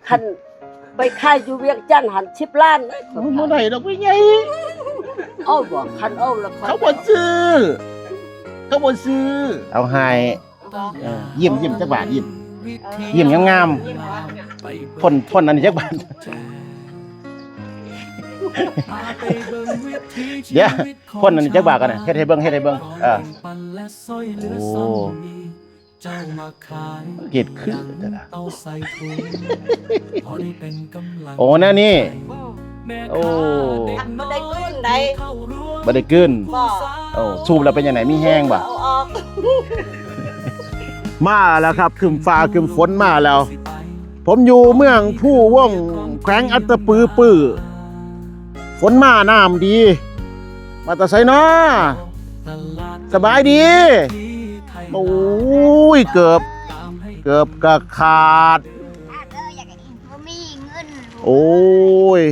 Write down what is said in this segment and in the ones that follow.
ຄັນໄປຂາຍຢູ່ວຽງຈັນຫັ້ນສິບລ້ານເດ້. ໂອ້ຍ ບໍ່ໄດ້ດອກ ແມ່ໃຫຍ່. ເອົາບໍ່? ຄັນເອົາແລ້ວຂ້ອຍ ເຂົາບໍ່ຊື້ ເຂົາບໍ່ຊື້. ເອົາໃຫ້ ເອີ ຍິ້ມ ຍິ້ມຈັກບາດ ຍິ້ມ ເອີ ຍິ້ມງາມໆ. ພົ້ນ ພົ້ນອັນນີ້ຈັກບາດ? ດຽວ ພົ້ນອັນນີ້ຈັກບາດກ່ອນນະ ເຮັດໃຫ້ເບິ່ງ ເຮັດໃຫ້ເບິ່ງ. ເອີ ໂອ້ ເຮັດຄືແທ້ລະ. ໂອ້ ແນວນີ້. ໂອ້ ບໍ່ໄດ້ກືນໃດ໋. ບໍ່ໄດ້ກືນ. ບໍ່. ໂອ້ ສູບແລ້ວເປັນຈັ່ງໃດ ມີແຮງບໍ່? ເອົາອອກ. ມາແລ້ວຄັບ ຄຶ້ມຟ້າຄຶ້ມຝົນມາແລ້ວ. ຜົມຢູ່ເມືອງພູວົງ ແຂວງອັດຕະປືປື. ຝົນມາ ນ້ຳດີ. ມາແຕ່ໃສນໍ? ສະບາຍດີ. ໂອ້ຍ ເກີບ ເກີບກະຂາດ. ໂອ້ຍ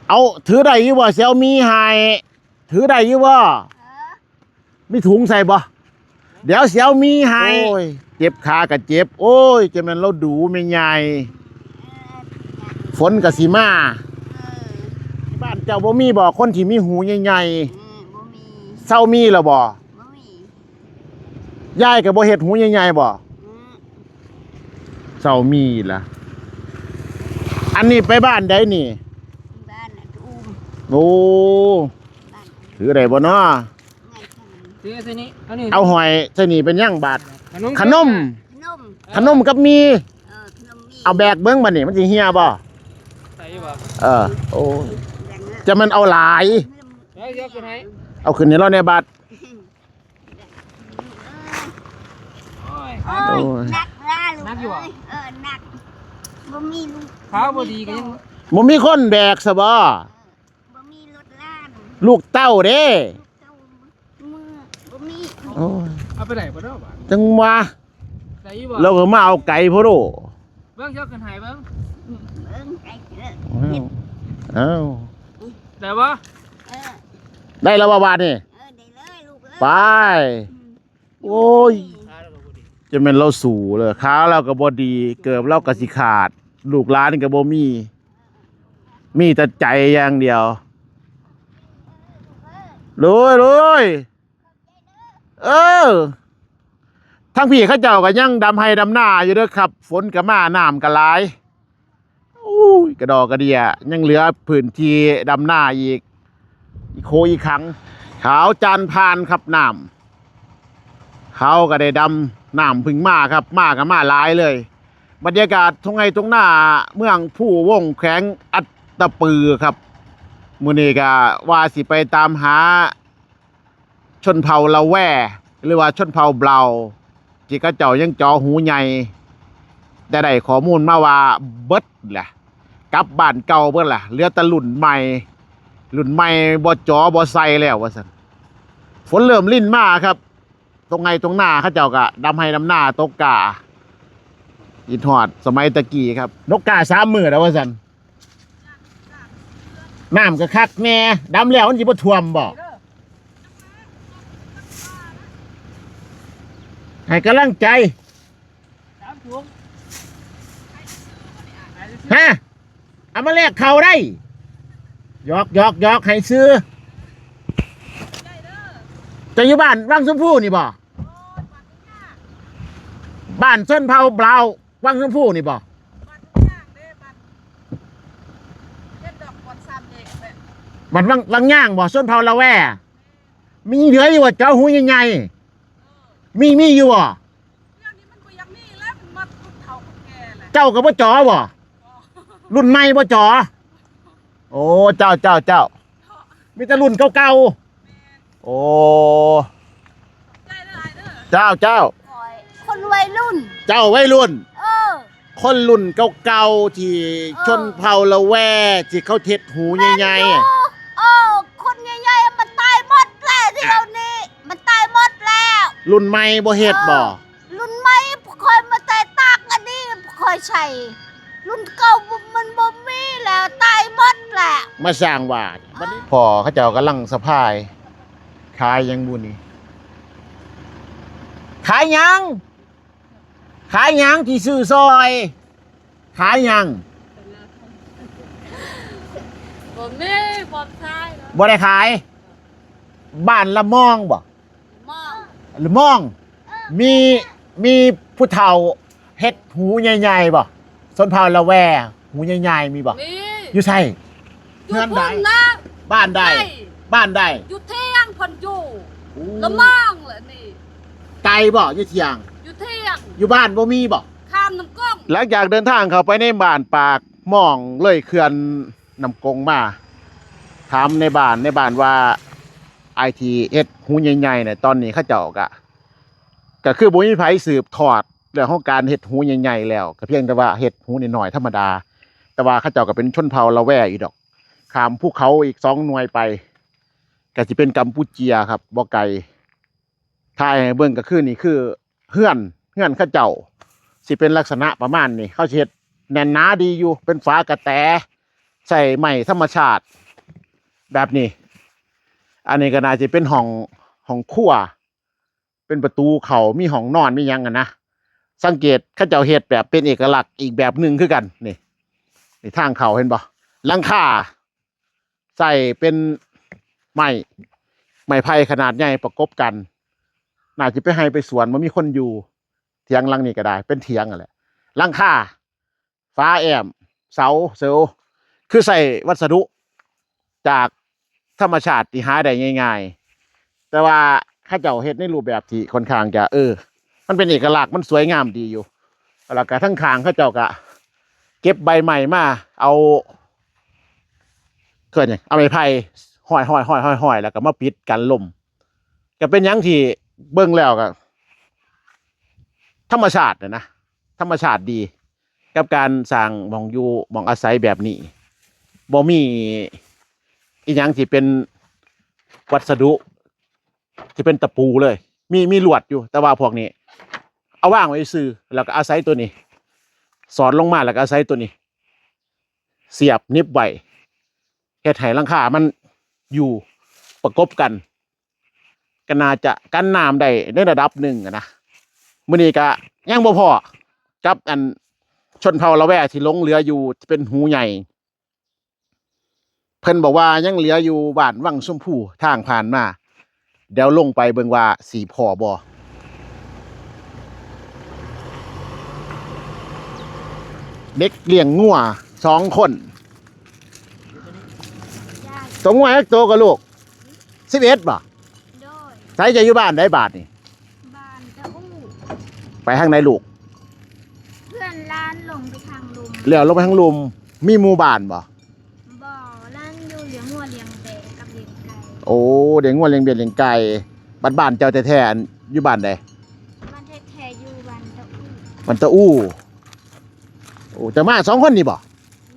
ເອົາ ຖືໄດ້ຢູ່ບໍ່? ຊິເອົາມີໃຫ້. ຖືໄດ້ຢູ່ບໍ່? ເອີ ມີຖົງໃສ່ບໍ່? ດຽວຊິເອົາມີໃຫ້. ໂອ້ຍ ເຈັບຂາກະເຈັບ. ໂອ້ຍ ຈະແມ່ນລາວດູແມ່ໃຫຍ່. ເອີ ຝົນກະຊິມາ. ເອີ ທີ່ບ້ານເຈົ້າບໍ່ມີບໍ່ ຄົນທີ່ມີຫູໃຫຍ່ໆ? ອືມ ບໍ່ມີ. ເຊົາມີແລ້ວບໍ່? ບໍ່ມີ. ຍາຍກະບໍ່ເຮັດຫູໃຫຍ່ໆບໍ່? ອືມ ເຊົາມີລະ. ອັນນີ້ໄປບ້ານໃດນີ້? ບ້ານອາຕູມ. ໂອ້ ບ້ານ ຖືໄດ້ບໍ່ນໍ? ຖືໃສ່ນີ້ ເອົານີ້ ເອົາຫ້ອຍໃສ່ນີ້ເປັນຫຍັງບາດ? ຂະໜົມ ຂະໜົມ ຂະໜົມ ຂະໜົມກັບໝີ່. ເອີ ຂະໜົມໝີ່. ເອົາແບກເບິ່ງບາດນີ້ ມັນຊິເຫ່ຍບໍ່? ໃສ່ຢູ່ບໍ່? ເອີ ໂອ້ຍ ແບກເນາະ. ຈະແມ່ນເອົາຫຼາຍ. ເອົາ ເອົາຂຶ້ນໃຫ້ ເອົາຂຶ້ນໃຫ້ລາວແດ່ບາດ. ໂອ້ຍ ໂອ້ຍ ໜັກລະລູກ. ໜັກຢູ່ບໍ່? ເອີ ໜັກ. ບໍ່ມີລູກ ຂາບໍ່ດີກະຍັງ ບໍ່ມີຄົນແບກຊະບໍ່? ເອີ ບໍ່ມີລົດລານ. ລູກເຕົ້າເດ້? ລູກເຕົ້າ ມື ບໍ່ມີ. ໂອ້ຍ ເອົາໄປໄດ້ບໍ່ເນາະບາດ? ຈັ່ງວ່າ ໄດ້ຢູ່ບໍ່? ລາວກະມາເອົາໄກໂພດໂດ. ເບິ່ງ ຊິເອົາຂຶ້ນໃຫ້ເບິ່ງ. ເບິ່ງໄດ້ເດີ. ອ້າວ ໄດ້ບໍ່? ເອີ ໄດ້ແລ້ວບໍ່ບາດນີ້? ເອີ ໄດ້ເລີຍລູກເອີຍ. ໄປ. ອືມ ໂອ້ຍ ຈະແມ່ນລາວສູ້ເລີຍ ຂາລາວກະບໍ່ດີ ເກີບລາວກະຊິຂາດ ລູກຫຼານກະບໍ່ມີ ມີແຕ່ໃຈຢ່າງດຽວ. ໂດຍ ໂດຍ ເອີ ທາງພີ້ເຂົາເຈົ້າກະຍັງດຳໄຮ່ດຳນາຢູ່ເດີຄັບ ຝົນກະມາ ນ້ຳກະຫຼາຍ. ໂອ້ຍ ກະດໍກະເດຍ ຍັງເຫຼືອພື້ນທີ່ດຳນາອີກ ອີໂຄອີຄັງ. ຂາວຈານພານຄັບນ້ຳ ເຂົາກະໄດ້ດຳ ນ້ຳເພິ່ງມາຄັບ ມາກະມາຫຼາຍເລີຍ. ບັນຍາກາດທົ່ງໄຮ່ທົ່ງນາ ເມືອງພູວົງ ແຂວງອັດຕະປືຄັບ. ມື້ນີ້ກະວ່າຊິໄປຕາມຫາ ຊົນເຜົ່າລາແວ ຫຼືວ່າຊົນເຜົ່າບລາວ ທີ່ເຂົາເຈົ້າຍັງຈໍຫູໃຫຍ່ ແຕ່ໄດ້ຂໍ້ມູນມາວ່າເບິດລະ ກັບບ້ານເກົ່າເບິດລະ ເຫຼືອແຕ່ລຸ້ນໃໝ່ ລຸ້ນໃໝ່ບໍ່ຈໍບໍ່ໃສ່ແລ້ວວ່າຊັ້ນ. ຝົນເລີ່ມລິນມາຄັບ ທົ່ງໄຮ່ທົ່ງນາເຂົາເຈົ້າກະດຳໄຮ່ດຳນາຕົກກ້າ ຄິດຮອດສະໄໝຕະກີ້ຄັບ ນົກກ້າສາມມື້ແລ້ວວ່າຊັ້ນ. ນ້ຳກະຄັກແນ່ ດຳແລ້ວມັນຊິບໍ່ຖ້ວມບໍ່? ໃຫ້ກຳລັງໃຈ ສາມຖົງ ຮະ ເອົາມາແລກເຂົ້າໄດ້. ຢອກ ຢອກ ຢອກ ໃຫ້ຊື່. ເຈົ້າຢູ່ບ້ານວັງຊົມພູນີ້ບໍ່? ບ້ານຊົນເຜົ່າບລາວ ວັງຊົມພູນີ້ບໍ່? ບ້ານຫຍັງເດ້? ບ້ານ ເຮັດດອກບ່ອນສາມແຍກແຫຼະ. ບ້ານວັງ ວັງຍາງບໍ່? ຊົນເຜົ່າລາແວ ມີເຫຼືອຢູ່ບໍ່? ເຈົ້າຫູໃຫຍ່ໆ ມີ ມີຢູ່ບໍ່? ດຽວນີ້ມັນບໍ່ຢາກມີແລ້ວ ມັນໝົດລຸ້ນເຖົ້າຄົນແກ່ແລ້ວ. ເຈົ້າກະບໍ່ຈໍບໍ່? ບໍ່. ລຸ້ນໃໝ່ບໍ່ຈໍ? ໂອ້ ເຈົ້າ ເຈົ້າ ເຈົ້າ. ມີແຕ່ລຸ້ນເກົ່າໆ. ແມ່ນ. ໂອ້ ຂອບໃຈຫຼາຍໆເດີ. ເຈົ້າ ເຈົ້າ. ຂ້ອຍຄົນໄວລຸ້ນ. ເຈົ້າໄວລຸ້ນ. ເອີ ຄົນລຸ້ນເກົ່າໆ ທີ່ ເອີ ຊົນເຜົ່າລາແວ ທີ່ເຂົາເຮັດຫູໃຫຍ່ໆ. ແມ່ນຢູ່. ເອີ ຄົນໃຫຍ່ໆມັນຕາຍໝົດແລ້ວ ດຽວນີ້ມັນຕາຍໝົດແລ້ວ. ລຸ້ນໃໝ່ບໍ່ເຮັດບໍ່? ເອີ ລຸ້ນໃໝ່ຂ້ອຍມາແຕ່ຕາກອັນນີ້ຂ້ອຍໃສ່ ລຸ້ນເກົ່າມັນບໍ່ມີແລ້ວ ຕາຍໝົດແລ້ວ. ມາສ້າງວ່າ ບັດນີ້ພໍ່ເຂົາເຈົ້າກຳລັງສະພາຍ ຂາຍຫຍັງບຸນີ້? ຂາຍຫຍັງ? ຂາຍຫຍັງທີ່ຊື້ຊ່ອຍ? ຂາຍຫຍັງ? ບໍ່ມີ ບໍ່ຂາຍ ບໍ່ໄດ້ຂາຍ. ບ້ານລະມອງບໍ່? ມອງ ລະມອງ. ມີ ມີຜູ້ເຖົ້າເຮັດຫູໃຫຍ່ໆບໍ່? ຊົນເຜົ່າລະແວຫູໃຫຍ່ໆມີບໍ່? ມີ. ຢູ່ໃສ? ຢູ່ ເຮືອນໃດ? ພຸ້ນນະ. ບ້ານໃດ? ໃນ ບ້ານໃດ? ຢູ່ທຽງເພິ່ນຢູ່. ໂອ້ ລະມອງລະນີ້. ໄກບໍ່? ຢູ່ທຽງ. ຢູ່ທຽງ. ຢູ່ບ້ານບໍ່ມີບໍ່? ຂ້າມນ້ຳກົງ. ຫຼັງຈາກເດີນທາງເຂົ້າໄປໃນບ້ານປາກມອງ ເລີຍເຂື່ອນນ້ຳກົງມາ ຖາມໃນບ້ານ ໃນບ້ານວ່າ ອ້າຍທີ່ເຮັດຫູໃຫຍ່ໆນະ ຕອນນີ້ເຂົາເຈົ້າກະ ກະຄືບໍ່ມີໃຜສືບທອດເລື່ອງຂອງການເຮັດຫູໃຫຍ່ໆແລ້ວ ກະພຽງແຕ່ວ່າເຮັດຫູນ້ອຍໆທຳມະດາ. ແຕ່ວ່າເຂົາເຈົ້າກະເປັນຊົນເຜົ່າລະແວຢູ່ດອກ. ຂ້າມພູເຂົາອີກສອງໜ່ວຍໄປ ກະຊິເປັນກຳປູເຈຍຄັບ ບໍ່ໄກ. ຖ່າຍໃຫ້ເບິ່ງກະຄືນີ້ ຄືເຮືອນ ເຮືອນເຂົາເຈົ້າຊິເປັນລັກສະນະປະມານນີ້. ເຂົາຊິເຮັດແໜ້ນໜາດີຢູ່ ເປັນຝາກະແຕ ໃຊ້ໄມ້ທຳມະຊາດແບບນີ້. ອັນນີ້ກະໜ້າຊິເປັນຫ້ອງ ຫ້ອງຄົວ ເປັນປະຕູເຂົ້າ ມີຫ້ອງນອນ ມີຫຍັງຫັ້ນນະ. ສັງເກດເຂົາເຈົ້າເຮັດແບບເປັນເອກະລັກອີກແບບໜຶ່ງຄືກັນ. ນີ້ ນີ້ທາງເຂົ້າ ເຫັນບໍ່? ຫຼັງຄາ ໃຊ້ເປັນໄມ້ ໄມ້ໄຜ່ຂະໜາດໃຫຍ່ປະກົບກັນ. ໜ້າຊິໄປໄຮ່ໄປສວນ ບໍ່ມີຄົນຢູ່. ຖຽງຫຼັງນີ້ກະໄດ້ ເປັນຖຽງຫັ້ນແຫຼະ. ຫຼັງຄາ ຝາແອ້ມ ເສົາ ເສີວ ຄືໃຊ້ວັດສະດຸຈາກທຳມະຊາດທີ່ຫາໄດ້ງ່າຍໆ. ແຕ່ວ່າເຂົາເຈົ້າເຮັດໃນຮູບແບບທີ່ຄ່ອນຂ້າງຈະ ເອີ ມັນເປັນເອກະລັກ ມັນສວຍງາມດີຢູ່. ແລ້ວກະທາງຂ້າງເຂົາເຈົ້າກະເກັບໃບໄມ້ມາ ເອົາ ເອີ້ນຫຍັງ ເອົາໄມ້ໄຜ່ຫ້ອຍໆໆໆ ແລ້ວກະມາປິດກັນລົມ. ກະເປັນຫຍັງທີ່ເບິ່ງແລ້ວກະທຳມະຊາດຫັ້ນນະ ທຳມະຊາດດີ ກັບການສ້າງໝ່ອງຢູ່ໝ່ອງອາໄສແບບນີ້. ບໍ່ມີອີ່ຫຍັງທີ່ເປັນວັດສະດຸ ທີ່ເປັນຕະປູເລີຍ. ມີ ມີລວດຢູ່ ແຕ່ວ່າພວກນີ້ເອົາວາງໄວ້ຊື່ ແລ້ວກະອາໄສໂຕນີ້ ສອດລົງມາ ແລ້ວກະອາໄສໂຕນີ້ສຽບໜິບໄວ້ ເຮັດໃຫ້ຫຼັງຄາມັນຢູ່ປະກົບກັນ. ກະໜ້າຈະກັນນ້ຳໄດ້ໃນລະດັບໜຶ່ງຫັ້ນນະ. ມື້ນີ້ກະຍັງບໍ່ພໍ້ກັບອັນຊົນເຜົ່າລະແວທີ່ຫຼົງເຫຼືອຢູ່ ທີ່ເປັນຫູໃຫຍ່. ເພິ່ນບອກວ່າຍັງເຫຼືອຢູ່ບ້ານວັງຊົມພູ ທາງຜ່ານມາ. ດຽວລົງໄປເບິ່ງວ່າຊິພໍ້ບໍ່. ເດັກລ້ຽງງົວສອງຄົນ. ໂຕງົວຈັກໂຕກະລູກ? ສິບເອັດບໍ່? ໂດຍ. ໃສ ເຈົ້າຢູ່ບ້ານໃດບາດນີ້? ບ້ານຕາອູ້. ໄປທາງໃດລູກ? ເພື່ອນຫຼານລົງໄປທາງລຸ່ມ. ແລ້ວລົງໄປທາງລຸ່ມ. ມີໝູ່ບ້ານບໍ່? ບໍ່, ຫຼານຢູ່ລ້ຽງງົວລ້ຽງແບກັບລ້ຽງໄກ່. ໂອ້ ລ້ຽງງົວລ້ຽງແບລ້ຽງໄກ່. ບັດບ້ານເຈົ້າແທ້ໆ ອັນ ຢູ່ບ້ານໃດ? ບ້ານແທ້ໆຢູ່ບ້ານຕາອູ້. ບ້ານຕາອູ້. ໂອ້ ເຈົ້າມາສອງຄົນນີ້ບໍ່?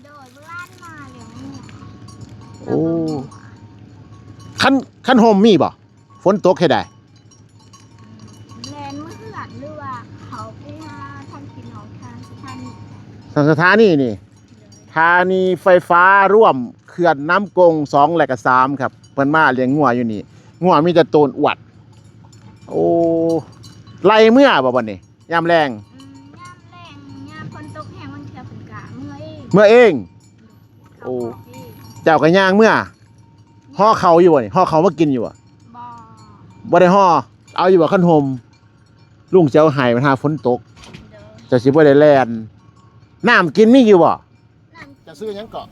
ໂດຍ ເມື່ອວານມາລ້ຽງງົວ. ໂອ້ ຄັນ ຄັນຮົ່ມມີບໍ່? ຝົນຕົກເຮັດໃດ? ແລ່ນເມືອເຮືອນ ຫຼືວ່າເຂົ້າໄປຫາທາງພີ່ນ້ອງທາງສະຖານີ. ທາງສະຖານີນີ້ ສະຖານີໄຟຟ້າລວມເຂື່ອນນ້ຳກົງສອງ ແລະກະສາມຄັບ. ເພິ່ນມາລ້ຽງງົວຢູ່ນີ້ ງົວມີແຕ່ໂຕນອວດ. ໂອ້ ໄລ່ເມືອບໍ່ບັດນີ້ ຍາມແລງ? ອືມ ຍາມແລງ ຍາມຝົນຕົກແຮງ ບາງເທື່ອເພິ່ນກະເມືອເອງ. ເມືອເອງ? ໂອ້ ເຂົາບອກເອງ. ເຈົ້າກະຍ່າງເມືອ? ຫໍ່ເຂົ້າຢູ່ບໍ່ນີ້? ຫໍ່ເຂົ້າມາກິນຢູ່ບໍ່? ບໍ່. ບໍ່ໄດ້ຫໍ່? ເອົາຢູ່ບໍ່ຄັນຮົ່ມ? ລຸງຊິເອົາໃຫ້ ບັດຫາຝົນຕົກ ໂດຍ ເຈົ້າຊິບໍ່ໄດ້ແລ່ນ. ນ້ຳກິນມີຢູ່ບໍ່? ນ້ຳ ເຈົ້າຊື່ຫຍັງເກາະ?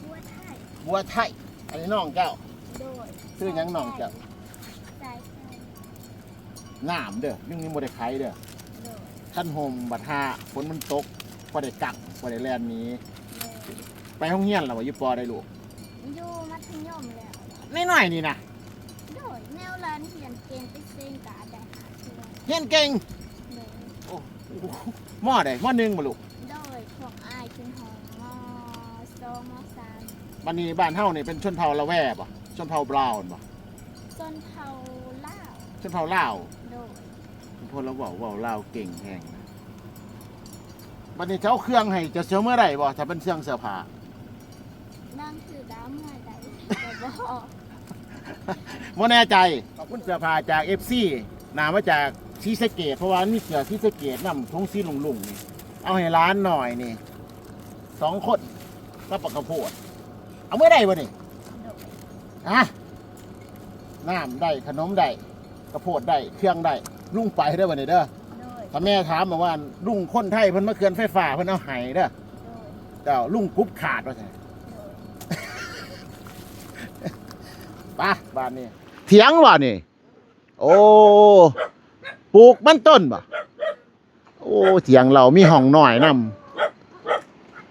ບົວໄທ. ບົວໄທ. ອັນນີ້ນ້ອງເຈົ້າ? ໂດຍ. ຊື່ຫຍັງນ້ອງເຈົ້າ? ສາຍໄຟ. ນ້ຳເດີ ຍຸງນີ້ບໍ່ໄດ້ໄຂເດີ. ໂດຍ. ຄັນຮົ່ມບັດຫາຝົນມັນຕົກ ພໍໄດ້ກັ້ງ ພໍໄດ້ແລ່ນໜີ. ໂດຍ. ໄປໂຮງຮຽນແລ້ວບໍ່? ຢູ່ ປໍ ໃດລູກ? ຢູ່ມັດທະຍົມແລ້ວ. ນ້ອຍໆນີ້ນະ? ໂດຍ. ແນວຫຼານຮຽນເກັ່ງ ໄປເສັງກະໄດ້ຫ້າເທື່ອ. ຮຽນເກັ່ງ? ໂດຍ. ໂອ້ ມໍໃດ? ມໍໜຶ່ງບໍ່ລູກ? ໂດຍ. ພວກອ້າຍຂຶ້ນຫ້ອງ ມໍສອງ ມໍສາມ. ບັດນີ້ບ້ານເຮົານີ້ເປັນຊົນເຜົ່າລາແວບໍ່? ຊົນເຜົ່າບຣາວແມ່ນບໍ່? ຊົນເຜົ່າລາວ. ຊົນເຜົ່າລາວ? ໂດຍ. ເພາະລາວເວົ້າ ເວົ້າລາວເກັ່ງແຮງນະ. ບັດນີ້ເຈົ້າເອົາເຄື່ອງໃຫ້ ເຈົ້າຊິເອົາເມືອໄດ້ບໍ່ ຖ້າເປັນເຄື່ອງເສື້ອຜ້າ? ບາງເທື່ອກະເອົາເມືອໄດ້ ແຕ່ບໍ່ ບໍ່ແນ່ໃຈ. ຂອບຄຸນເສື້ອຜ້າຈາກເອັຟຊີ ໜ້າມາຈາກສີສະເກດ ເພາະວ່າມັນມີເສື້ອສີສະເກດນຳ ຖົງສີລຸ້ງໆນີ້. ເອົາໃຫ້ຫຼານນ້ອຍນີ້ສອງຄົນກັບປາກກະໂພດ ເອົາເມືອໄດ້ບໍ່ນີ້? ຮະ ນ້ຳໄດ້ ຂະໜົມໄດ້ ກະໂພດໄດ້ ເຄື່ອງໄດ້ ລຸງໄປເດີບັດນີ້ເດີ. ໂດຍ ຖ້າແມ່ຖາມມາວ່າ ລຸງຄົນໄທເພິ່ນມາເຂື່ອນໄຟຟ້າ ເພິ່ນເອົາໃຫ້ເດີ. ໂດຍ ເຈົ້າລຸງກຸບຂາດວ່າຊັ້ນ. ໂດຍ ໄປບາດນີ້ ຖຽງວ່ານີ້. ໂອ້ ປູກມັນຕົ້ນບໍ່? ໂອ້ ຖຽງລາວມີຫ້ອງນ້ອຍນຳ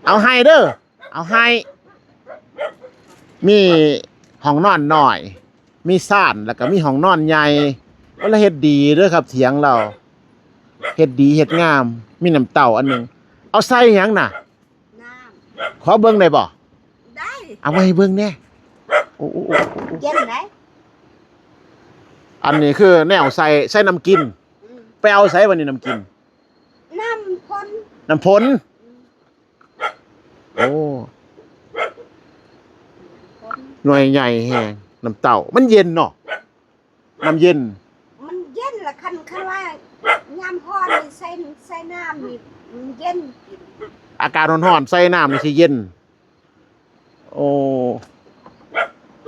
ເອົາໃຫ້ເດີ ເອົາໃຫ້ ມີຫ້ອງນອນນ້ອຍ ມີຊານ ແລ້ວກໍມີຫ້ອງນອນໃຫຍ່. ໂອ້ ລະເຮັດດີເດີຄັບ ຖຽງລາວ ເຮັດດີເຮັດງາມ ມີນ້ຳເຕົ້າອັນໜຶ່ງ. ເອົາໃສ່ຫຍັງນະ? ນ້ຳ ຂໍເບິ່ງໄດ້ບໍ່? ໄດ້ ເອົາມາໃຫ້ເບິ່ງແດ່. ໂອ້ ໂອ້ ໂອ້ ໂອ້ ເຢັນໄດ໋. ອັນນີ້ຄືແນວໃສ່ ໃສ່ນ້ຳກິນ. ອືມ ໄປເອົາໃສບັດນີ້ນ້ຳກິນ? ນ້ຳຝົນ ນ້ຳຝົນ. ອືມ ໂອ້ ຝົນ ໜ່ວຍໃຫຍ່ແຮງ ນ້ຳເຕົ້າ ມັນເຢັນເນາະ. ນ້ຳເຢັນ ມັນເຢັນລະ ຄັນ ຄັນວ່າຍາມຮ້ອນນີ້ໃສ່ ໃສ່ນ້ຳນີ້ມັນເຢັນກິນ. ອາກາດຮ້ອນໆ ໃສ່ນ້ຳນີ້ຊິເຢັນ. ໂອ້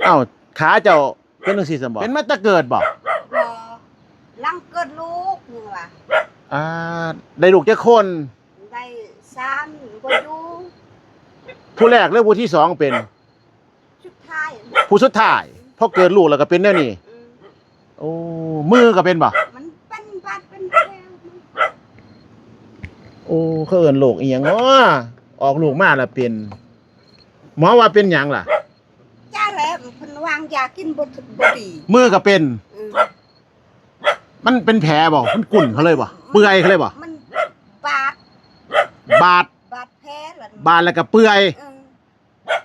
ເອົ້າ ຂາເຈົ້າເປັນຈັ່ງຊີ້ຊັ້ນບໍ່? ເປັນມາແຕ່ເກີດບໍ່? ບໍ່ ຫຼັງເກີດລູກຍັງວ່າ. ອ່າ ໄດ້ລູກຈັກຄົນ? ໄດ້ສາມ ບໍ່ຢູ່. ຜູ້ແລກ ຫຼືຜູ້ທີສອງເປັນ? ສຸດທ້າຍ ຜູ້ສຸດທ້າຍ ພໍເກີດລູກແລ້ວກໍເປັນແນວນີ້. ອືມ ໂອ້ ມືກໍເປັນບໍ່? ມັນເປັນບາດເປັນແຜວ. ໂອ້ ເຂົາເອີ້ນໂລກອີ່ຫຍັງເນາະ? ອອກລູກມາແລ້ວເປັນ. ໝໍວ່າເປັນຫຍັງລະ? ຈ້າແຫຼະ ເພິ່ນວາງຢາກິນບໍ່ ບໍ່ດີ ມືກໍເປັນ. ອືມ ມັນເປັນແຜບໍ່? ມັນກຸ້ນເຂົາເລີຍບໍ່? ເປື່ອຍເຂົາເລີຍບໍ່? ມັນບາດ ບາດ ບາດແຜລະ ບາດແລ້ວກໍເປື່ອຍ. ເອີ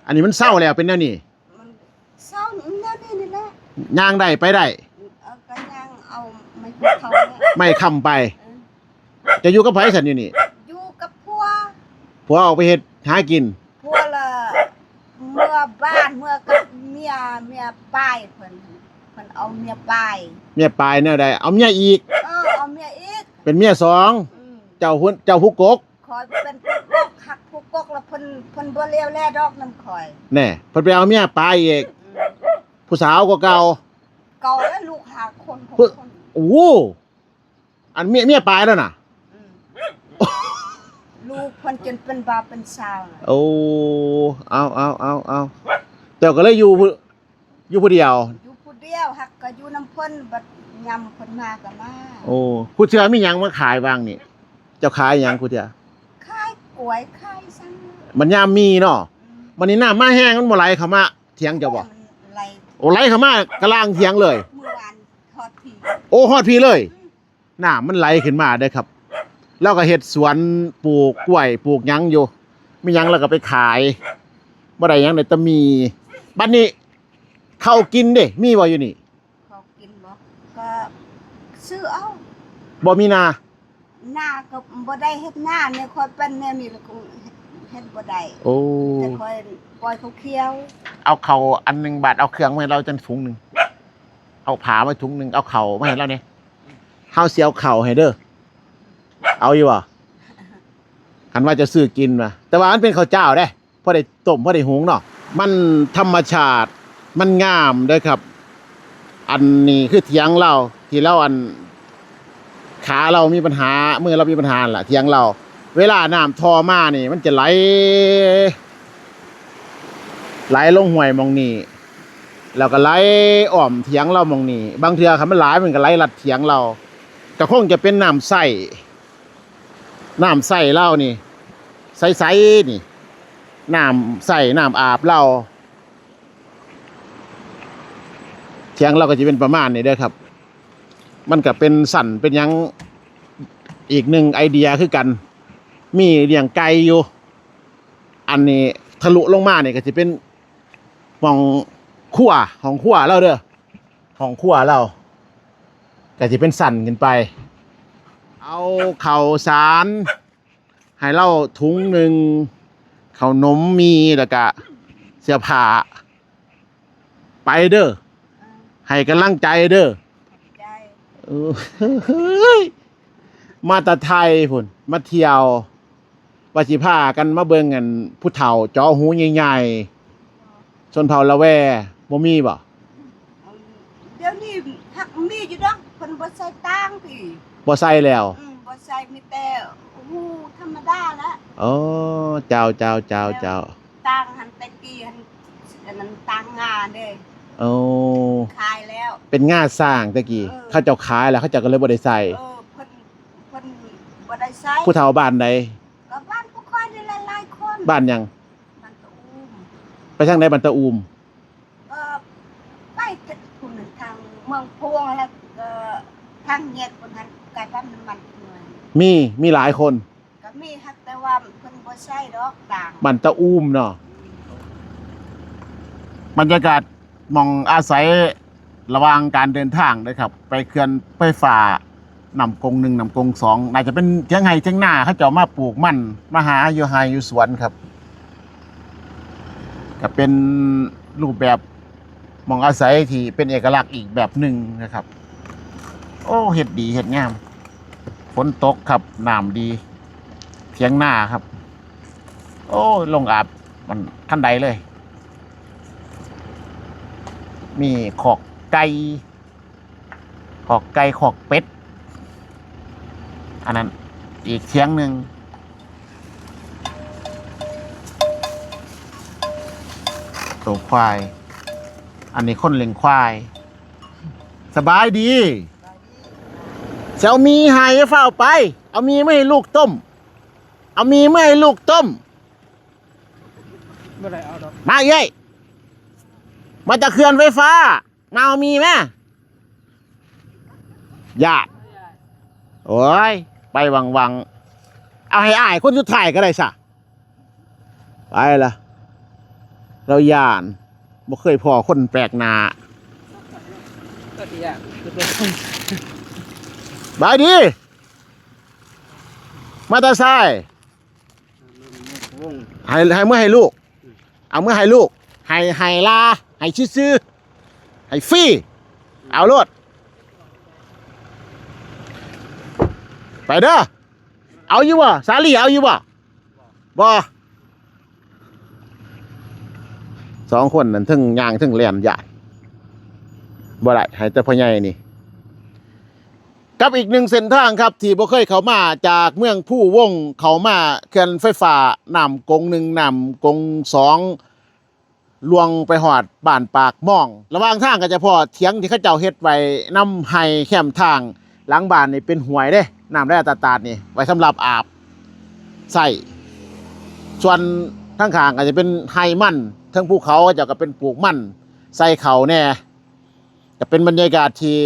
ອັນນີ້ມັນເຊົາແລ້ວເປັນແນວນີ້? ມັນເຊົາແນວນີ້ນີ້ແຫຼະ ຍ່າງໄດ້ໄປໄດ້. ເອີ ກໍຍ່າງເອົາໄມ້ຄ້ຳໄປ. ເອີ ຈະຢູ່ກັບໃຜຊັ້ນຢູ່ນີ້? ຢູ່ກັບຜົວ. ຜົວອອກໄປເຮັດຫາກິນ? ຜົວລະເມືອບ້ານ ເມືອກັບເມຍ ເມຍປາຍເພິ່ນ ເພິ່ນເອົາເມຍປາຍ. ເມຍປາຍແນວໃດ? ເອົາເມຍອີກ? ເອີ ເອົາເມຍອີກ ເປັນເມຍສອງ. ອືມ ເຈົ້າ ເຈົ້າຜູ້ກົກ? ຂ້ອຍເປັນຜູ້ກົກ ຮັກຜູ້ກົກລະເພິ່ນ ເພິ່ນບໍ່ຫຼຽວແລດອກນຳຂ້ອຍ. ແນ່ ເພິ່ນໄປເອົາເມຍປາຍອີກ. ອືມ ຜູ້ສາວກວ່າເກົ່າ? ເກົ່າແລ້ວ ລູກຫ້າຄົນ ຫົກຄົນ. ໂອ້ ອັນເມຍ ເມຍປາຍແລ້ວນະ? ອືມ ລູກເພິ່ນຈົນເປັນບ່າວເປັນສາວ. ໂອ້ ເອົາ ເອົາ ເອົາ ເອົາ ເຈົ້າກໍເລີຍຢູ່ ຢູ່ຜູ້ດຽວ? ຢູ່ຜູ້ດຽວ ຮັກກໍຢູ່ນຳເພິ່ນ ບັດຍາມເພິ່ນມາກໍມາ. ໂອ້ ຄູ່ເທື່ອມີຫຍັງມາຂາຍຫວ່າງນີ້? ເຈົ້າຂາຍຫຍັງຄູ່ເທື່ອ? ຂາຍກ້ວຍ ຂາຍສັງ. ບັດຍາມມີເນາະ. ອືມ ບັດນີ້ນ້ຳມາແຮງ ມັນບໍ່ໄຫຼເຂົ້າມາຖຽງເຈົ້າບໍ່? ມັນໄຫຼ. ໂອ້ ໄຫຼເຂົ້າມາກະລາງຖຽງເລີຍ? ມື້ວານຮອດພີ້. ໂອ້ ຮອດພີ້ເລີຍ? ອືມ ນ້ຳມັນໄຫຼຂຶ້ນມາເດ້ຄັບ. ລາວກໍເຮັດສວນ ປູກກ້ວຍ ປູກຫຍັງຢູ່ ມີຫຍັງລາວກໍໄປຂາຍ. ບໍ່ໄດ້ຫຍັງ ໄດ້ແຕ່ໝີ່. ບັດນີ້ເຂົ້າກິນເດ້ ມີບໍ່ຢູ່ນີ້? ເຂົ້າກິນບໍ່? ກໍຊື້ເອົາ. ບໍ່ມີນາ? ນາກໍບໍ່ໄດ້ເຮັດນາແນ່ ຂ້ອຍເປັນແນວນີ້ລະ ເຮັດບໍ່ໄດ້. ໂອ້ ແຕ່ຂ້ອຍປ່ອຍເຂົາຂຽວ. ເອົາເຂົ້າອັນໜຶ່ງບາດ ເອົາເຄື່ອງມາໃຫ້ລາວຈັກຖົງໜຶ່ງ. ເອົາຜ້າມາຖົງໜຶ່ງ ເອົາເຂົ້າມາໃຫ້ລາວແດ່. ເຮົາຊິເອົາເຂົ້າໃຫ້ເດີ. ເອົາຢູ່ບໍ່? ຄັນວ່າຈະຊື້ກິນວ່າ ແຕ່ວ່າມັນເປັນເຂົ້າຈ້າວເດ້ ພໍໄດ້ຕົ້ມ ພໍໄດ້ຫຸງເນາະ. ມັນທຳມະຊາດ ມັນງາມເດີຄັບ. ອັນນີ້ຄືຖຽງລາວ ທີ່ລາວ ອັນ ຂາລາວມີບັນຫາ ມືລາວມີບັນຫານັ້ນລະ ຖຽງລາວ. ເວລານ້ຳທໍ່ມານີ້ ມັນຈະໄຫຼ ໄຫຼລົງຫ້ວຍໝ່ອງນີ້ ແລ້ວກໍໄຫຼອ້ອມຖຽງລາວໝ່ອງນີ້. ບາງເທື່ອຄັນມັນຫຼາຍ ມັນກໍໄຫຼລັດຖຽງລາວ. ກໍຄົງຈະເປັນນ້ຳໃຊ້ ນ້ຳໃຊ້ລາວນີ້ ໃສໆ ນີ້ ນ້ຳໃຊ້ ນ້ຳອາບລາວ. ຖຽງລາວກໍຈະເປັນປະມານນີ້ເດີຄັບ. ມັນກໍເປັນສັນເປັນຫຍັງ ອີກໜຶ່ງໄອເດຍຄືກັນ. ມີລ້ຽງໄກ່ຢູ່. ອັນນີ້ທະລຸລົງມານີ້ກໍຊິເປັນຫ້ອງຄົວ ຫ້ອງຄົວລາວເດີ. ຫ້ອງຄົວລາວກໍຊິເປັນສັນຂຶ້ນໄປ. ເອົາເຂົ້າສານໃຫ້ລາວຖົງໜຶ່ງ ເຂົ້າໜົມ ໝີ່ ແລ້ວກະເສື້ອຜ້າ ໄປເດີ ໃຫ້ກຳລັງໃຈເດີ. ເອີ ມາແຕ່ໄທພຸ້ນ ມາທ່ຽວ ວ່າຊິພາກັນມາເບິ່ງອັນຜູ້ເຖົ້າເຈາະຮູໃຫຍ່ໆ ຊົນເຜົ່າລະແວ ບໍ່ມີບໍ່? ດຽວນີ້ຫາກມີຢູ່ດອກ ເພິ່ນບໍ່ໃສ່ຕ່າງຕິ. ບໍ່ໃສ່ແລ້ວ? ອືມ ບໍ່ໃສ່ ມີແຕ່ຮູທຳມະດາລະ. ອໍ ເຈົ້າ ເຈົ້າ ເຈົ້າ ເຈົ້າ. ຕ່າງຫັ້ນແຕ່ກີ້ຫັ້ນ ອັນນັ້ນຕ່າງງາເດ້. ໂອ້ ຂາຍແລ້ວ ເປັນງາຊ້າງແຕ່ກີ້. ເອີ ເຂົາເຈົ້າຂາຍແລ້ວ ເຂົາເຈົ້າກໍເລີຍບໍ່ໄດ້ໃສ່. ເອີ ເພິ່ນ ເພິ່ນບໍ່ໄດ້ໃສ່. ຜູ້ເຖົ້າບ້ານໃດ? ກໍບ້ານພວກຂ້ອຍນີ້ແຫຼະຫຼາຍຄົນ. ບ້ານຫຍັງ? ບ້ານຕາອູມ. ໄປທາງໃດບ້ານຕາອູມ? ກໍໄປພຸ້ນ ທາງເມືອງພວງ ແລ້ວກໍທາງແຍກພຸ້ນຫັ້ນ ໃກ້ປ້ຳນ້ຳມັນໜ້ອຍ. ມີ ມີຫຼາຍຄົນ? ກໍມີ ຫາກແຕ່ວ່າເພິ່ນບໍ່ໃສ່ດອກຕ່າງ. ບ້ານຕາອູມເນາະ. ບັນຍາກາດ ໝ່ອງອາໄສລະຫວ່າງການເດີນທາງເດີຄັບ ໄປເຂື່ອນໄຟຟ້ານ້ຳກົງໜຶ່ງ ນ້ຳກົງສອງ ໜ້າຈະເປັນຖຽງໄຮ່ຖຽງນາ ເຂົາເຈົ້າມາປູກມັນ ມາຫາຢູ່ໄຮ່ຢູ່ສວນຄັບ. ກະເປັນຮູບແບບໝ່ອງອາໄສທີ່ເປັນເອກະລັກອີກແບບໜຶ່ງນະຄັບ. ໂອ້ ເຮັດດີເຮັດງາມ. ຝົນຕົກຄັບ ນ້ຳດີ ຖຽງນາຄັບ. ໂອ້ຍ ລົງອາບມັນທັນໃດເລີຍ. ມີຄອກໄກ່ ຄອກໄກ່ ຄອກເປັດ ອັນນັ້ນອີກຖຽງໜຶ່ງ. ໂຕຄວາຍ ອັນນີ້ຄົນລ້ຽງຄວາຍ. ສະບາຍດີ. ຊິເອົາໝີ່ໃຫ້ ຢ່າຟ້າວໄປ. ເອົາໝີ່ມາໃຫ້ລູກຕົ້ມ. ເອົາໝີ່ມາໃຫ້ລູກຕົ້ມ. ບໍ່ໄດ້ເອົາດອກ. ມາເອື້ອຍ ມາຈາກເຂື່ອນໄຟຟ້າ ມາເອົາໝີ່ມາ. ຢ້ານ. ໂອ້ຍ ໄປວັງໆ. ເອົາໃຫ້ອ້າຍຄົນສຸດທ້າຍກໍໄດ້ຊະ. ໄປລະ ລາວຢ້ານ ບໍ່ເຄີຍພໍ້ຄົນແປກໜ້າ. ບາຍດີ ມາແຕ່ໃສ? ໃຫ້ ໃຫ້ເມືອໃຫ້ລູກ ເອົາເມືອໃຫ້ລູກ ໃຫ້ ໃຫ້ລາ ໃຫ້ຊື່ໆ ໃຫ້ຟຣີ ເອົາໂລດ. ໄປເດີ. ເອົາຢູ່ບໍ່? ສາລີ ເອົາຢູ່ບໍ່? ບໍ່. ສອງຄົນນັ້ນ ເທິງຍ່າງເທິງແລ່ນ ຢ້ານ ບໍ່ໄດ້ ໃຫ້ແຕ່ພໍ່ໃຫຍ່ນີ້. ກັບອີກໜຶ່ງເສັ້ນທາງຄັບ ທີ່ບໍ່ເຄີຍເຂົ້າມາ ຈາກເມືອງພູວົງ ເຂົ້າມາເຂື່ອນໄຟຟ້ານ້ຳກົງໜຶ່ງ ນ້ຳກົງສອງ ລວງໄປຮອດບ້ານປາກມອງ. ລະຫວ່າງທາງກໍຈະພໍ້ຖຽງທີ່ເຂົາເຈົ້າເຮັດໄວ້ນຳໄຮ່ແຄມທາງ. ຫຼັງບ້ານນີ້ເປັນຫ້ວຍເດ້ ນ້ຳໄຫຼຕາດໆນີ້ ໄວ້ສຳລັບອາບໃຊ້ ສ່ວນທາງຂ້າງກໍຈະເປັນໄຮ່ມັນ. ເທິງພູເຂົາເຂົາເຈົ້າກໍເປັນປູກມັນ ໃສ່ເຂົ້າແດ່. ກໍເປັນບັນຍາກາດທີ່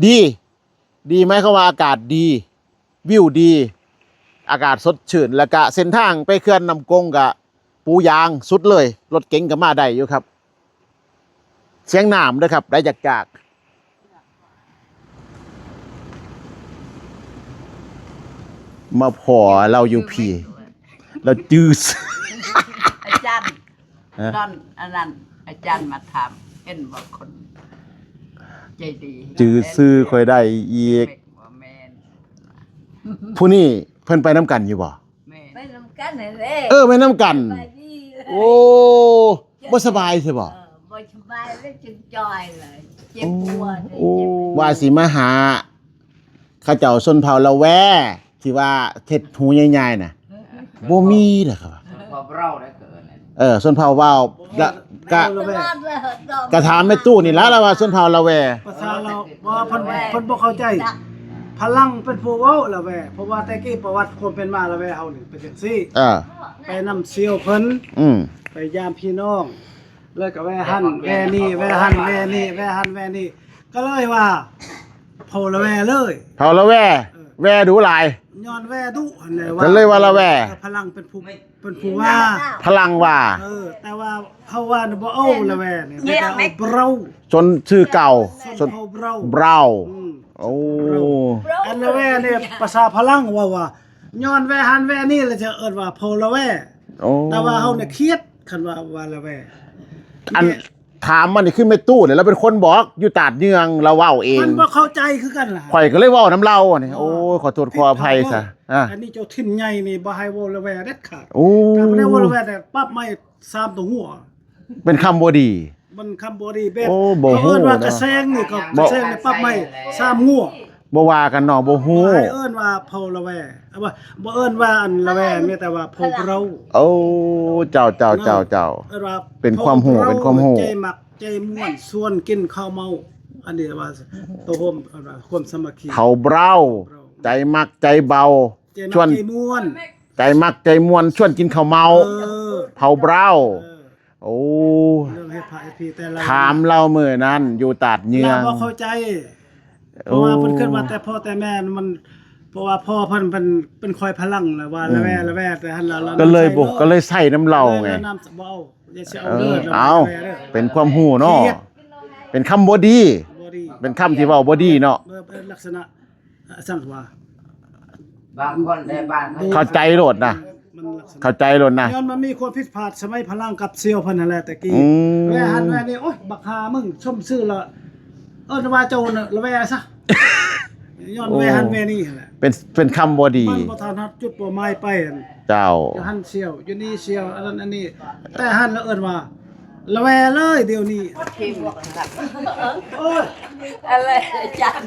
ດີ ດີໝາຍຄວາມວ່າອາກາດດີ ວິວດີ ອາກາດສົດຊື່ນ ແລ້ວກະເສັ້ນທາງໄປເຂື່ອນນ້ຳກົງກະປູຢາງສຸດເລີຍ ລົດເກັງກະມາໄດ້ຢູ່ຄັບ. ສຽງນ້ຳເດີຄັບ ໄຫຼຈາກໆ. ມາພໍ້ລາວຢູ່ພີ້ ລາວຈື່ ອາຈານ ຮະ? ຕອນອັນນັ້ນອາຈານມາຖາມ ເຫັນບໍ່ຄົນໃຈດີ ຈື່ຊື່ຂ້ອຍໄດ້ອີກ. ບໍ່ແມ່ນ ຜູ້ນີ້ເພິ່ນໄປນຳກັນຢູ່ບໍ່? ແມ່ນ ໄປນຳກັນຫັ້ນແຫຼະ. ເອີ ໄປນຳກັນ. ໂອ້ ບໍ່ສະບາຍຊິບໍ່? ເອີ ບໍ່ສະບາຍແລ້ວຈຶ່ງຈ່ອຍເລີຍ ເຈັບຫົວ. ໂອ້ ວ່າຊິມາຫາ ເຂົາເຈົ້າຊົນເຜົ່າລາແວ ທີ່ວ່າເຮັດຫູໃຫຍ່ໆນະ ບໍ່ມີເດ້ ເຂົາວ່າ. ຊົນເຜົ່າເວົ້າໄດ້ ເຂົາເອີ້ນ. ເອີ ຊົນເຜົ່າເວົ້າ ລະກະ ກະຖາມແມ່ຕູ້ນີ້ລະ ລະວ່າຊົນເຜົ່າລາແວ. ພາສາລາວ ບໍ່ ເພິ່ນ ເພິ່ນບໍ່ເຂົ້າໃຈ. ພະລັງເປັນຜູ້ເວົ້າລາແວ ເພາະວ່າແຕ່ກີ້ປະຫວັດຄວາມເປັນມາລາແວເຮົານີ້ເປັນຈັ່ງຊີ້. ເອີ ໄປນຳສ່ຽວເພິ່ນ ອືມ ໄປຢາມພີ່ນ້ອງ ແລ້ວກໍແວ່ຫັ້ນແວ່ນີ້ ແວ່ຫັ້ນແວ່ນີ້ ແວ່ຫັ້ນແວ່ນີ້ ກໍເລີຍວ່າເຜົ່າລາແວເລີຍ. ເຜົ່າລາແວ ເອີ ແວ່ດຸຫຼາຍ ຍ້ອນແວ່ດຸຫັ້ນແຫຼະ ກໍເລີຍວ່າລາແວ. ເອີ ພະລັງເປັນຜູ້ ເປັນຜູ້ວ່າ ພະລັງວ່າ. ເອີ ແຕ່ວ່າເຮົາວ່າບໍ່ເອົາລາແວນີ້ ແຕ່ເອົາເບົາ ຊົນຊື່ເກົ່າ ຊົນເຜົ່າເບົາ ເບົາ. ອືມ ໂອ້ ອັນລາແວນີ້ພາສາພະລັງເວົ້າວ່າ ຍ້ອນແວ່ຫັ້ນແວ່ນີ້ ແລ້ວຈະເອີ້ນວ່າເຜົ່າລາແວ. ໂອ້ ແຕ່ວ່າເຮົານີ້ຄຽດ ຄັນວ່າ ວ່າລາແວ. ອັນ ຖາມມານີ້ຄືແມ່ຕູ້ນີ້ ລາວເປັນຄົນບອກ ຢູ່ຕາດເຍືອງ ລາວເວົ້າເອງ. ມັນບໍ່ເຂົ້າໃຈຄືກັນລະ ຂ້ອຍກໍເລີຍເວົ້ານຳລາວນີ້. ໂອ້ຍ ຂໍໂທດຂໍອະໄພຊະ. ອ່າ ອັນນີ້ເຈົ້າຖິ່ນໃຫຍ່ນີ້ບໍ່ໃຫ້ເວົ້າລະແວເດັດຂາດ. ໂອ້ ຖ້າບໍ່ໄດ້ເວົ້າລະແວນີ້ ປັບໃໝ່ສາມຕົວຫົວ. ເປັນຄຳບໍ່ດີ ມັນຄຳບໍ່ດີແບບ ໂອ້ ບໍ່ຮູ້ ເຂົາເອີ້ນວ່າ ນະ ກະແຊງນີ້ ກໍ ບໍ່ ກະແຊງນີ້ປັບໃໝ່ສາມງົວ. ບໍ່ວ່າກັນເນາະ ບໍ່ຮູ້. ບໍ່ໃຫ້ເອີ້ນວ່າເຜົ່າລະແວ ເອົາວ່າ ບໍ່ເອີ້ນວ່າອັນລະແວ ມີແຕ່ວ່າເຜົ່າເຮົາ. ໂອ້ ເຈົ້າ ເຈົ້າ ເນາະ ເຈົ້າ ເຈົ້າ ເອີ້ນວ່າ ເປັນຄວາມຮູ້ ເປັນຄວາມຮູ້ ໃຈມັກໃຈມ່ວນ ຊວນກິນເຂົ້າເມົາ. ອັນນີ້ວ່າໂຕໂຮມ ເອີ້ນວ່າຄວາມສາມັກຄີ. ເຜົ່າເຮົາ ເຮົາ ໃຈມັກໃຈເບົາ ໃຈມັກ ຊວນ ໃຈມ່ວນ ໃຈມັກໃຈມ່ວນ ຊວນກິນເຂົ້າເມົາ. ເອີ ເຜົ່າເຮົາ. ເອີ ໂອ້ ເລື່ອງເຮັດພະເຮັດພີແຕ່ລະ ຖາມລາວມື້ນັ້ນຢູ່ຕາດເຍືອງ ລາວບໍ່ເຂົ້າໃຈ. ເພາະວ່າ ໂອ້ ເພິ່ນຄິດວ່າແຕ່ພໍ່ແຕ່ແມ່ມັນ ເພາະວ່າພໍ່ເພິ່ນເປັນ ເປັນຄອຍພະລັງ ລະວ່າ ອືມ ລະແວ ລະແວ ແຕ່ຫັ້ນລະ ລະ ກໍເລີຍບໍ່ ກໍເລີຍໃຊ້ນຳລາວໄງ. ເອົາ ຢ່າຊິເອົາເດີ ເອີ ລະແວ ເອົາ ລະແວເດີ ເປັນຄວາມຮູ້ເນາະ ເປັນຄຳບໍ່ດີ ບໍ່ດີ ເປັນຄຳທີ່ເວົ້າບໍ່ດີເນາະ. ເອີ ເປັນລັກສະນະ ຈັ່ງວ່າ ບາງຄົນໃນບ້ານເຂົາ ເຂົ້າໃຈໂລດນະ ມັນລັກສະນະ ເຂົ້າໃຈໂລດນະ. ຍ້ອນມັນມີຄວາມຜິດພາດສະໄໝພະລັງກັບສ່ຽວເພິ່ນຫັ້ນແຫຼະແຕ່ກີ້. ອືມ ແວ່ຫັ້ນແວ່ນີ້ ໂອ້ຍ ບັກຫາມຶງ ຊົມຊື່ລະ ເອີ້ນວ່າເຈົ້ານະລະແວ່ຊະ ຍ້ອນ ໂອ້ ແວ່ຫັ້ນແວ່ນີ້ຫັ້ນແຫຼະ ເປັນ ເປັນຄຳບໍ່ດີ ມັນບໍ່ທັນຮອດຈຸດເປົ້າໝາຍໄປຫັ້ນ. ເຈົ້າ ຢູ່ຫັ້ນສ່ຽວ ຢູ່ນີ້ສ່ຽວ ອັນນັ້ນອັນນີ້ ແຕ່ຫັ້ນລະເອີ້ນວ່າ ລະແວເລີຍດຽວນີ້. ໂອ້ຍ ອະໄລ ອາຈານ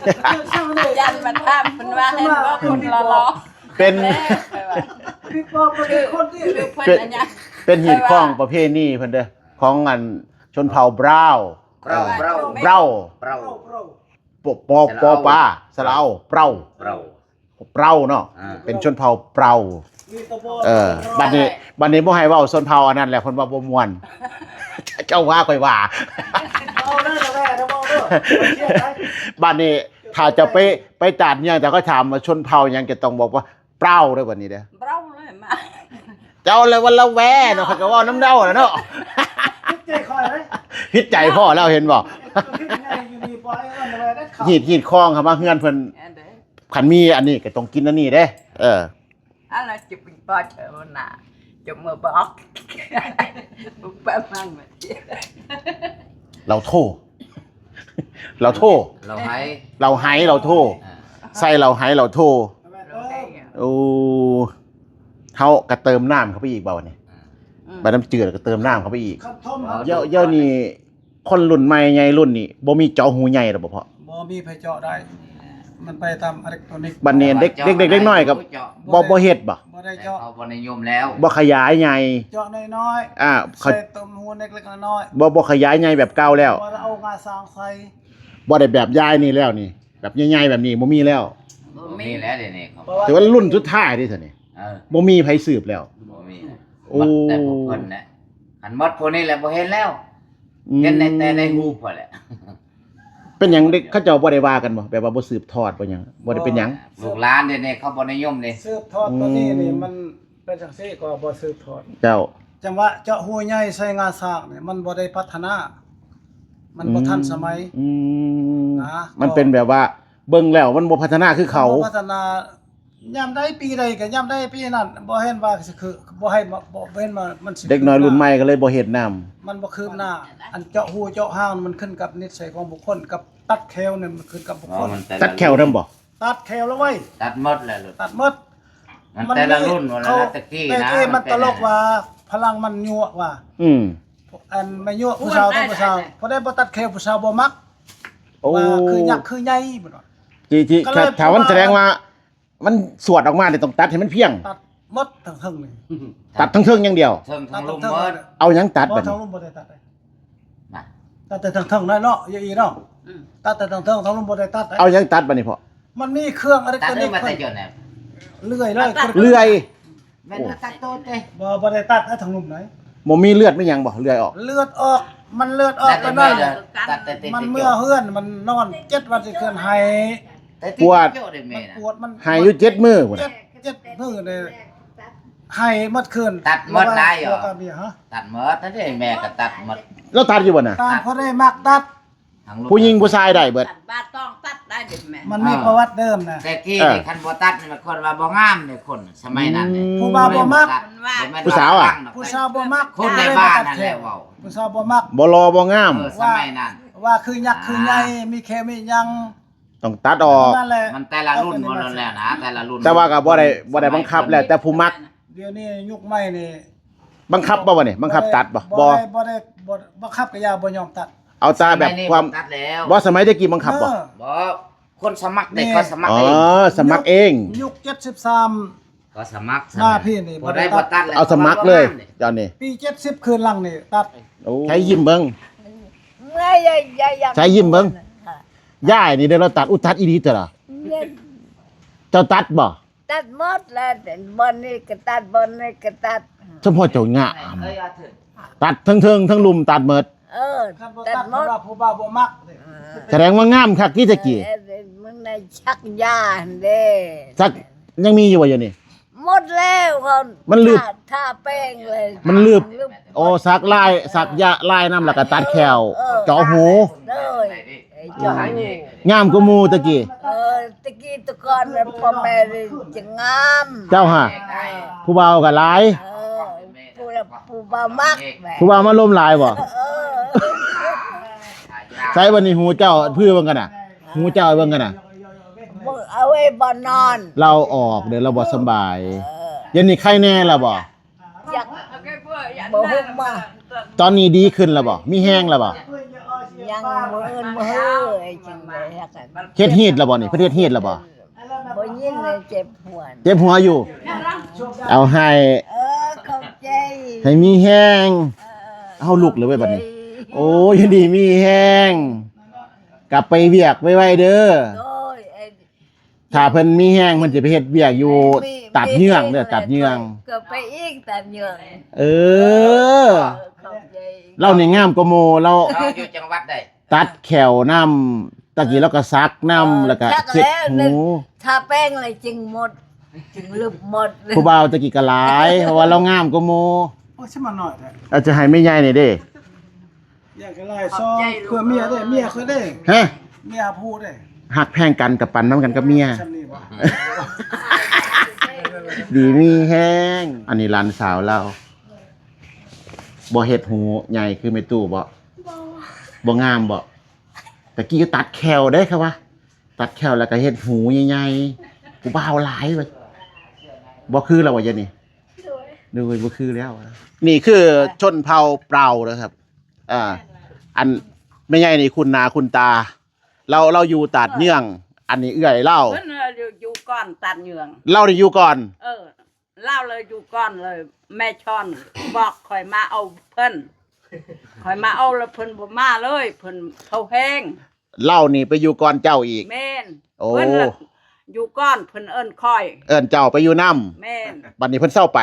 ອາຈານມາຖາມເພິ່ນວ່າ ເຫັນບໍ່ຄົນຫຼໍ່ໆ ເປັນ ເປັນຮີດຄອງປະເພນີເພິ່ນເດີ້ ຂອງອັນຊົນເຜົ່າບຣາວ ບຣາວ ເອີ ບຣາວ ບຣາວ ປ ປ ປ ປາ ສະຫຼະເອົາ ເປົ່າ ເປົ່າ ເປົ່າເນາະ ອ່າ ເປັນຊົນເຜົ່າເປົ່າ. ເອີ ບັດນີ້ ບັດນີ້ບໍ່ໃຫ້ເວົ້າຊົນເຜົ່າອັນນັ້ນແຫຼະ ເພິ່ນວ່າບໍ່ມ່ວນ ເຈົ້າວ່າຂ້ອຍວ່າ. ບັດນີ້ຖ້າຈະໄປ ໄປຕາດຫຍັງ ຖ້າເຂົາຖາມວ່າຊົນເຜົ່າຫຍັງ ຈະຕ້ອງບອກວ່າເປົ່າເດີ້ ບັດນີ້ເດີ້. ເປົ່າເລີຍມາ ເຈົ້າລະວ່າລະແວເນາະ ຂ້ອຍກໍເວົ້ານຳເຈົ້າລະເນາະ. ຜິດໃຈຂ້ອຍເດ້ ຜິດໃຈພໍ່ແລ້ວເຫັນບໍ່? ຮີດ ຮີດຄອງເຂົ້າມາເຮືອນເພິ່ນ ຄັນມີອັນນີ້ກໍຕ້ອງກິນອັນນີ້ເດ້. ເອີ ອັນລະຈະເປັນປອດເຈົ້າໜ້າ ຈະມາບອກ ປະມານ ລາວໂທ ລາວໂທ ລາວໄຫ້ ລາວໄຫ້ ລາວໂທ ອ່າ ໃສ່ລາວໄຫ້ ລາວໂທ. ໂອ້ ເຮົາກະເຕີມນ້ຳເຂົ້າໄປອີກບໍ່ບັດນີ້? ອືມ ບັດນ້ຳຈືດກະເຕີມນ້ຳເຂົ້າໄປອີກ. ເອີ ດຽວນີ້ຄົນລຸ້ນໃໝ່ໃຫຍ່ລຸ້ນນີ້ ບໍ່ມີເຈາະຮູໃຫຍ່ແລ້ວບໍ່ພໍ່? ບໍ່ມີໃຜເຈາະໄດ້ ມັນໄປຕາມເອເລັກໂຕນິກ. ບັດນີ້ເດັກ ເດັກ ເດັກນ້ອຍກໍບໍ່ ບໍ່ເຮັດບໍ່? ບໍ່ໄດ້ເຈາະ ເຂົາບໍ່ນິຍົມແລ້ວ ບໍ່ຂະຫຍາຍໃຫຍ່ ເຈາະນ້ອຍໆ ອ່າ ໃສ່ຕົ້ມຮູເລັກໆນ້ອຍໆ ບໍ່ ບໍ່ຂະຫຍາຍໃຫຍ່ແບບເກົ່າແລ້ວ ບໍ່ໄດ້ເອົາງາຊ້າງໃສ່ ບໍ່ໄດ້ແບບຍາຍນີ້ແລ້ວນີ້ ແບບໃຫຍ່ໆແບບນີ້ບໍ່ມີແລ້ວ ບໍ່ມີແລ້ວດຽວນີ້ ຖືວ່າລຸ້ນສຸດທ້າຍເດ້ຊະນີ້. ເອີ ບໍ່ມີໃຜສືບແລ້ວ ບໍ່ມີ ໂອ້ ໝົດແຕ່ພວກເພິ່ນແຫຼະ ອັນໝົດພວກນີ້ແຫຼະບໍ່ເຫັນແລ້ວ ອືມ ເຫັນໃນແຕ່ໃນຮູບພຸ້ນແຫຼະ. ເປັນຫຍັງເດັກເຂົາເຈົ້າບໍ່ໄດ້ວ່າກັນບໍ່ ແບບວ່າບໍ່ສືບທອດບໍ່ຫຍັງ ບໍ່ໄດ້ເປັນຫຍັງ? ລູກຫຼານດຽວນີ້ເຂົາບໍ່ນິຍົມເດ້ ສືບທອດຕົວນີ້ນີ້ ອືມ ມັນ ເປັນຈັ່ງຊີ້ກໍບໍ່ສືບທອດ. ເຈົ້າ ຈັງຫວະເຈາະຮູໃຫຍ່ໃສ່ງາຊ້າງນີ້ ມັນບໍ່ໄດ້ພັດທະນາ ມັນບໍ່ທັນສະໄໝ ອືມ ນະ ມັນເປັນແບບວ່າເບິ່ງແລ້ວມັນບໍ່ພັດທະນາຄືເຂົາ ມັນບໍ່ພັດທະນາ ຍາມໃດປີໃດກໍຍາມໃດປີນັ້ນ ບໍ່ເຫັນວ່າຊິຄື ບໍ່ໃຫ້ມາ ບໍ່ເຫັນວ່າມັນຊິ ເດັກນ້ອຍລຸ້ນໃໝ່ກໍເລີຍບໍ່ເຮັດນຳ ມັນບໍ່ຄືບໜ້າ. ອັນເຈາະຮູເຈາະຮ່າງມັນຂຶ້ນກັບນິດໄສຂອງບຸກຄົນ ກັບຕັດແຂ້ວນີ້ມັນຂຶ້ນກັບບຸກຄົນ. ຕັດແຂ້ວນຳບໍ່? ຕັດແຂ້ວລະໄວ້ ຕັດໝົດແລ້ວ ຕັດໝົດ. ມັນແຕ່ລະລຸ້ນ ແຕ່ກີ້ນະ ແຕ່ກີ້ມັນຕະຫຼົກວ່າ ພະລັງມັນຍົວະວ່າ ອືມ ອັນມາຍົວະຜູ້ສາວ ຕ້ອງຜູ້ສາວ ຜູ້ໃດບໍ່ຕັດແຂ້ວຜູ້ສາວບໍ່ມັກ. ໂອ້ ວ່າຄືຍັກຄືໃຫຍ່ ເພິ່ນວ່າ ທີ່ ທີ່ ຖ້າມັນສະແດງວ່າ ມັນສວດອອກມານີ້ຕ້ອງຕັດໃຫ້ມັນພຽງ ຕັດໝົດທັງເທິງນີ້ ຕັດທັງເທິງຢ່າງດຽວ ເທິງທັງລຸ່ມໝົດ. ເອົາຫຍັງຕັດບັດນີ້? ທັງລຸ່ມບໍ່ໄດ້ຕັດເດ້ ນະ ຕັດແຕ່ທັງເທິງນັ້ນເນາະ ອີ່ເນາະ ຕັດແຕ່ທັງເທິງ ທັງລຸ່ມບໍ່ໄດ້ຕັດເດ້. ເອົາຫຍັງຕັດບັດນີ້ພໍ່? ມັນມີເຄື່ອງອະເລັກໂຕນິກ ເລື່ອຍເລີຍ ເລື່ອຍ ແມ່ນຕັດໂຕເດ້ ບໍ່ ບໍ່ໄດ້ຕັດທັງລຸ່ມໃດ. ບໍ່ມີເລືອດມີຫຍັງບໍ່? ເລືອດອອກ ເລືອດອອກ ມັນເລືອດອອກຕອນນັ້ນ ມັນເມືອເຮືອນ ມັນນອນເຈັດວັນຊິເຄື່ອນໄຫ້ ປວດ ປວດ ມັນໄຫ້ຢູ່ເຈັດມື້ພຸ້ນ ເຈັດ ເຈັດມື້ເດ້ ໄຫ້ໝົດຄືນ ຕັດໝົດໄດ້ ຜົວກັບເມຍ ຮະ ຕັດໝົດນັ້ນເດ້ ແມ່ກໍຕັດໝົດ. ລາວຕັດຢູ່ບໍ່ນະ? ຕາມເຂົາໄດ້ມັກຕັດ ຜູ້ຍິງຜູ້ຊາຍໄດ້ເບິດ ບາດຕ້ອງຕັດໄດ້ເດ້ແມ່ ມັນມີປະຫວັດເດີມນະ ແຕ່ກີ້ນີ້ ເອີ ຄັນບໍ່ຕັດນີ້ ມັນຄົນວ່າບໍ່ງາມເດ້ ຄົນສະໄໝນັ້ນເດ້ ອືມ ຜູ້ບ່າວບໍ່ມັກ ບໍ່ແມ່ນ ຜູ້ສາວອະ ວ່າ ຜູ້ສາວບໍ່ມັກ ຄົນໃນບ້ານນັ້ນແຫຼະເວົ້າ ຜູ້ສາວບໍ່ມັກ ບໍ່ຫຼໍ່ບໍ່ງາມ ເອີ ສະໄໝນັ້ນ ວ່າຄືຍັກຄືໃຫຍ່ ອ່າ ມີແຂ້ວມີຫຍັງ ຕ້ອງຕັດອອກ ນັ້ນແຫຼະ ມັນແຕ່ລະລຸ້ນ ເອີ ບໍ່ ນັ້ນແຫຼະ ແລ້ວນະ ແຕ່ລະລຸ້ນ ແຕ່ວ່າກໍບໍ່ໄດ້ ບໍ່ໄດ້ບັງຄັບແຫຼະ ແຕ່ຜູ້ມັກ ດຽວນີ້ຍຸກໃໝ່ນີ້ ບັງຄັບບໍ່ ບັດນີ້ ບັງຄັບຕັດບໍ່ ບໍ່ ບໍ່ໄດ້ ບໍ່ໄດ້ ບໍ່ບັງຄັບກໍຢ່າ ບໍ່ຍອມຕັດ ເອົາແຕ່ແບບຄວາມ ສະໄໝນີ້ບໍ່ຕັດແລ້ວ ບໍ່ ສະໄໝແຕ່ກີ້ບັງຄັບບໍ່ ເອີ ບໍ່ ຄົນສະໝັກເດ້ ແມ່ນ ເຂົາສະໝັກເອງ ອໍ ສະໝັກເອງ ຍຸກ ເຈັດສິບສາມ ກໍສະໝັກ ມາພີ້ນີ້ ບໍ່ໄດ້ບໍ່ຕັດແລ້ວ ເອົາສະໝັກເລີຍ ເຈົ້ານີ້ ປີເຈັດສິບຄືນຫຼັງນີ້ຕັດ ໂອ້ ໃຊ້ຍິ້ມເບິ່ງ ໃຊ້ຍິ້ມເບິ່ງ ຍາຍນີ້ເດ້ລາວຕັດ ອຸຍ ຕັດອີ່ຫຼີເດີລະ ເຈົ້າຕັດບໍ່? ຕັດໝົດແລ້ວ ບ່ອນນີ້ກໍຕັດ ບ່ອນນີ້ກໍຕັດ ສົມພໍເຈົ້າງາມ ຕັດເທິງໆ ເທິງລຸ່ມຕັດໝົດ ເອີ ຕັດໝົດ ຄັນບໍ່ຕັດ ເພາະວ່າຜູ້ບ່າວບໍ່ມັກເດ້ ສະແດງວ່າງາມຄັກຕິຕະກີ້ ເອີ ເອີ ມັນໄດ້ສັກຢາຫັ້ນເດ້ ສັກ ຍັງມີຢູ່ບໍ່ຢູ່ນີ້? ໝົດແລ້ວ ເຂົາ ມັນລຶບ ທາ ທາແປ້ງເລີຍ ມັນລຶບ ໂອ້ ສັກລາຍ ສັກຢາລາຍນຳ ແລ້ວກໍຕັດແຂ້ວ ເອີ ເຈາະຫູ ໂດຍ ເອີ ເຈາະຫູ ງາມກວ່າໝູ່ຕະກີ້ ເອີ ຕະກີ້ແຕ່ກ່ອນແມ່ນພໍ່ແມ່ນີ້ຈະງາມ ເຈົ້າຫາ ເອີ ຜູ້ບ່າວກໍຫຼາຍ ເອີ ຜູ້ ຜູ້ບ່າວມັກ ຜູ້ບ່າວມາລົມຫຼາຍບໍ່? ເອີ ໃສບັດນີ້ຫູເຈົ້າ ເບິ່ງກັນນະ ຫູເຈົ້າເບິ່ງກັນນະ ເບິ່ງເອົາໄວ້ບ່ອນນອນ ລາວອອກເດ້ ລາວບໍ່ສະບາຍ ເອີ ດຽວນີ້ໄຄແນ່ລະບໍ່? ຈັກ ບໍ່ຮູ້ມາ ຕອນນີ້ດີຂຶ້ນລະບໍ່? ມີແຮງລະບໍ່? ຍັງ ມື້ອື່ນມື້ຮືຈັ່ງໄດ້ຮັກກັນ ເຮັດຮີດລະບໍ່ນີ້? ເພິ່ນເຮັດຮີດລະບໍ່? ບໍ່ຍິນເລີຍ ເຈັບຫົວ ເຈັບຫົວຢູ່ ເອົາໃຫ້ ເອີ ຂອບໃຈ ໃຫ້ມີແຮງ ເອີ ເຮົາລຸກເລີຍເວີຍບັດນີ້ ຂອບໃຈ ໂອ້ຍ ຢູ່ດີມີແຮງ ກັບໄປວຽກໄວໆເດີ ໂດຍ ເອີ ຖ້າເພິ່ນມີແຮງ ເພິ່ນຊິໄປເຮັດວຽກຢູ່ ມີ ຕາດເຍືອງເດີ ມີແຮງ ຕາດເຍືອງ ກໍໄປອີກຕາດເຍືອງ ເອີ ຂອບໃຈ ລາວນີ້ງາມກວ່າໝູ່ ລາວ ລາວຢູ່ຈັງຫວັດໃດ? ຕັດແຂ້ວນຳ ຕະກີ້ລາວກໍສັກນຳ ເອີ ແລ້ວກໍ ສັກ ເຮັດ ແລ້ວ ຫູ ທາແປ້ງແລ້ວຈຶ່ງໝົດ ຈຶ່ງລຶບໝົດ ຜູ້ບ່າວຕະກີ້ກໍຫຼາຍ ເພາະວ່າລາວງາມກວ່າໝູ່ ໂອ້ຍ ສະມານ້ອຍແທ້ ອາດຈະໃຫ້ແມ່ໃຫຍ່ນີ້ເດ້ ຢາກຫຼາຍຊອງ ເພື່ອເມຍເດ້ ເມຍຂ້ອຍເດ້ ຮະ ເມຍຜູ້ເດ້ ຮັກແພງກັນກໍປັນນຳກັນກັບເມຍ ສ່ຳນີ້ບໍ່? ດີມີແຮງ ອັນນີ້ຫຼານສາວລາວ ບໍ່ເຮັດຫູໃຫຍ່ຄືແມ່ຕູ້ບໍ່? ບໍ່ ບໍ່ງາມບໍ່? ຕະກີ້ຕັດແຂ້ວເດ້ ເຂົາວ່າ ຕັດແຂ້ວແລ້ວກໍເຮັດຫູໃຫຍ່ໆ ຜູ້ບ່າວຫຼາຍເວີຍ ບໍ່ຄືແລ້ວບໍ່ ດຽວນີ້? ໂດຍ ໂດຍ ບໍ່ຄືແລ້ວ ນີ້ຄືຊົນເຜົ່າເປົ່າເດີຄັບ ອ່າ ອັນແມ່ໃຫຍ່ນີ້ຄຸ້ນໜ້າຄຸ້ນຕາ ລາວ ລາວຢູ່ຕາດເຍືອງ ອັນນີ້ເອື້ອຍລາວ ເພິ່ນຢູ່ ຢູ່ກ່ອນຕາດເຍືອງ ລາວນີ້ຢູ່ກ່ອນ ເອີ ລາວເລີຍຢູ່ກ່ອນເລີຍ ແມ່ຊອນບອກຂ້ອຍມາເອົາເພິ່ນ ຂ້ອຍມາເອົາແລ້ວເພິ່ນບໍ່ມາເລີຍ ເພິ່ນເຊົາແຮງ ລາວນີ້ໄປຢູ່ກ່ອນເຈົ້າອີກ ແມ່ນ ໂອ້ ເພິ່ນລະຢູ່ກ່ອນ ເພິ່ນເອີ້ນຂ້ອຍ ເອີ້ນເຈົ້າໄປຢູ່ນຳ ແມ່ນ ບັດນີ້ເພິ່ນເຊົາໄປ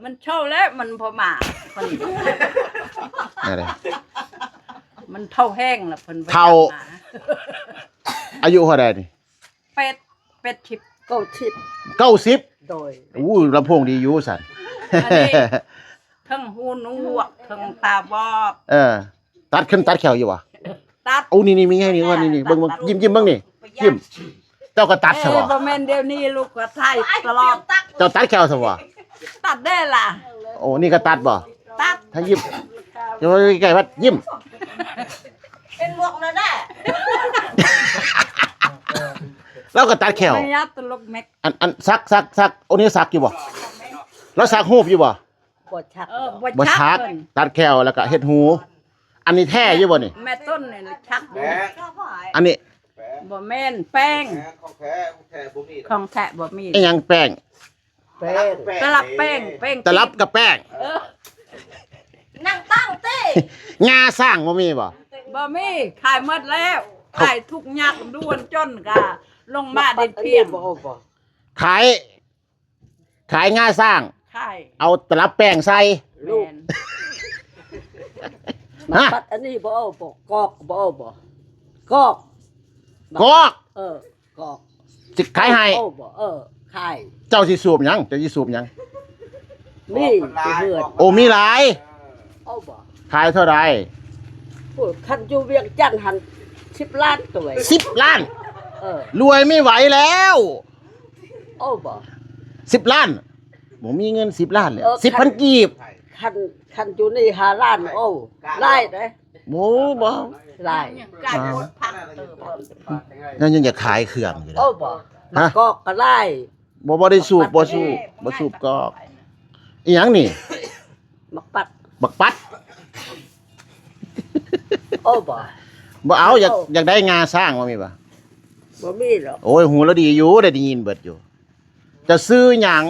ມັນເຊົາແລ້ວ ມັນບໍ່ມາ ເພິ່ນ ນັ້ນແຫຼະ ມັນເຖົ້າແຮງລະ ເພິ່ນບໍ່ຢາກມາ ເຖົ້າ ອາຍຸເທົ່າໃດນີ້? ແປດ ແປດສິບ ເກົ້າສິບ ເກົ້າສິບ ໂດຍ ໂອ້ ລຳໂພງດີຢູ່ຊັ້ນ ອັນນີ້ ເທິງຫູໜວກ ເທິງຕາບອດ ເອີ ຕັດຂຶ້ນຕັດແຂ້ວຢູ່ບໍ່? ຕັດ ໂອ້ ນີ້ໆ ມີໃຫຍ່ນີ້ວ່ານີ້ໆ ເບິ່ງໆ ຍິ້ມໆ ເບິ່ງນີ້ ຍິ້ມ ເຈົ້າກໍຕັດຊະບໍ່? ເອີ ບໍ່ແມ່ນດຽວນີ້ ລູກກໍຖ່າຍຕະຫຼອດ ເຈົ້າຕັດແຂ້ວຊະບໍ່? ຕັດແດ່ລະ ໂອ້ ນີ້ກໍຕັດບໍ່? ຕັດ ຖ້າຍິ້ມ ເຈົ້າໃກ້ໆ ວັດ ຍິ້ມ ເປັນໝວກນັ້ນແຫຼະ ລາວກໍຕັດແຂ້ວ ໄລຍະຕະຫຼົກແມັກ ອັນ ອັນ ສັກ ສັກ ສັກ ໂອ້ ນີ້ສັກຢູ່ບໍ່? ລາວສັກຮູບຢູ່ບໍ່? ບໍ່ສັກ ເອີ ບໍ່ສັກ ບໍ່ສັກ ຕັດແຂ້ວແລ້ວກໍເຮັດຫູ ອັນນີ້ແທ້ຢູ່ບໍ່ນີ້? ແມ່ຕົ້ນນີ້ສັກຢູ່ ອັນນີ້ ບໍ່ແມ່ນແປ້ງ ຂອງແທ້ ຂອງແທ້ບໍ່ມີ ຂອງແທ້ບໍ່ມີ ອີຫຍັງແປ້ງ? ແປ້ງ ຕະລັບແປ້ງ ແປ້ງ ຕະລັບກັບແປ້ງ ເອີ ນັ່ງຕັ້ງຕິ ງາຊ້າງບໍ່ມີບໍ່? ບໍ່ມີ ຂາຍໝົດແລ້ວ ຂາຍທຸກຍາກດ້ວນຈົນກະລົງມາໄດ້ພຽງ ຂາຍ ຂາຍງາຊ້າງ ຂາຍ ເອົາຕະລັບແປ້ງໃສ່ ແມ່ນ ມາ ຮະ ປັດອັນນີ້ບໍ່ເອົາບໍ່? ກອກບໍ່ເອົາບໍ່? ກອກ ກອກ ເອີ ກອກ ຊິຂາຍໃຫ້ ເອົາບໍ່? ເອີ ຂາຍ ເຈົ້າຊິສູບຫຍັງ? ເຈົ້າຊິສູບຫຍັງ? ມີຢູ່ເຮືອນ ໂອ້ ມີຫຼາຍ ເອົາບໍ່? ຂາຍເທົ່າໃດ? ໂອ້ ຄັນຢູ່ວຽງຈັນຫັ້ນ ສິບລ້ານຕົວະ ສິບລ້ານ ເອີ ລວຍໄມ່ໄຫວແລ້ວ ເອົາບໍ່? ສິບລ້ານ ບໍ່ມີເງິນສິບລ້ານແລ້ວ ເອີ ສິບພັນກີບ. ຄັນ ຄັນຢູ່ນີ້ຫ້າລ້ານ ໂອ້ ຫຼາຍເດ້. ໂອ້ ບໍ່ ຫຼາຍ ກາຍໝົດພັກ ເອີ ຍັງ ຍັງຢາກຂາຍເຄື່ອງຢູ່ເດ້. ໂອ້ ບໍ່ ຮະ ໝາກກອກກໍຫຼາຍ. ບໍ່ ບໍ່ໄດ້ສູບ ບໍ່ສູບ ບໍ່ສູບກອກ. ອີຫຍັງນີ້? ໝາກປັດ ໝາກປັດ. ໂອ້ ບໍ່ ບໍ່ເອົາ ຢາກ ໂອ້ ຢາກໄດ້ງາຊ້າງ ບໍ່ມີບໍ່? ບໍ່ມີດອກ. ໂອ້ຍ ຮູ້ລາວດີຢູ່ ໄດ້ ໄດ້ຍິນເບິດຢູ່. ເຈົ້າຊື່ຫຍັງ?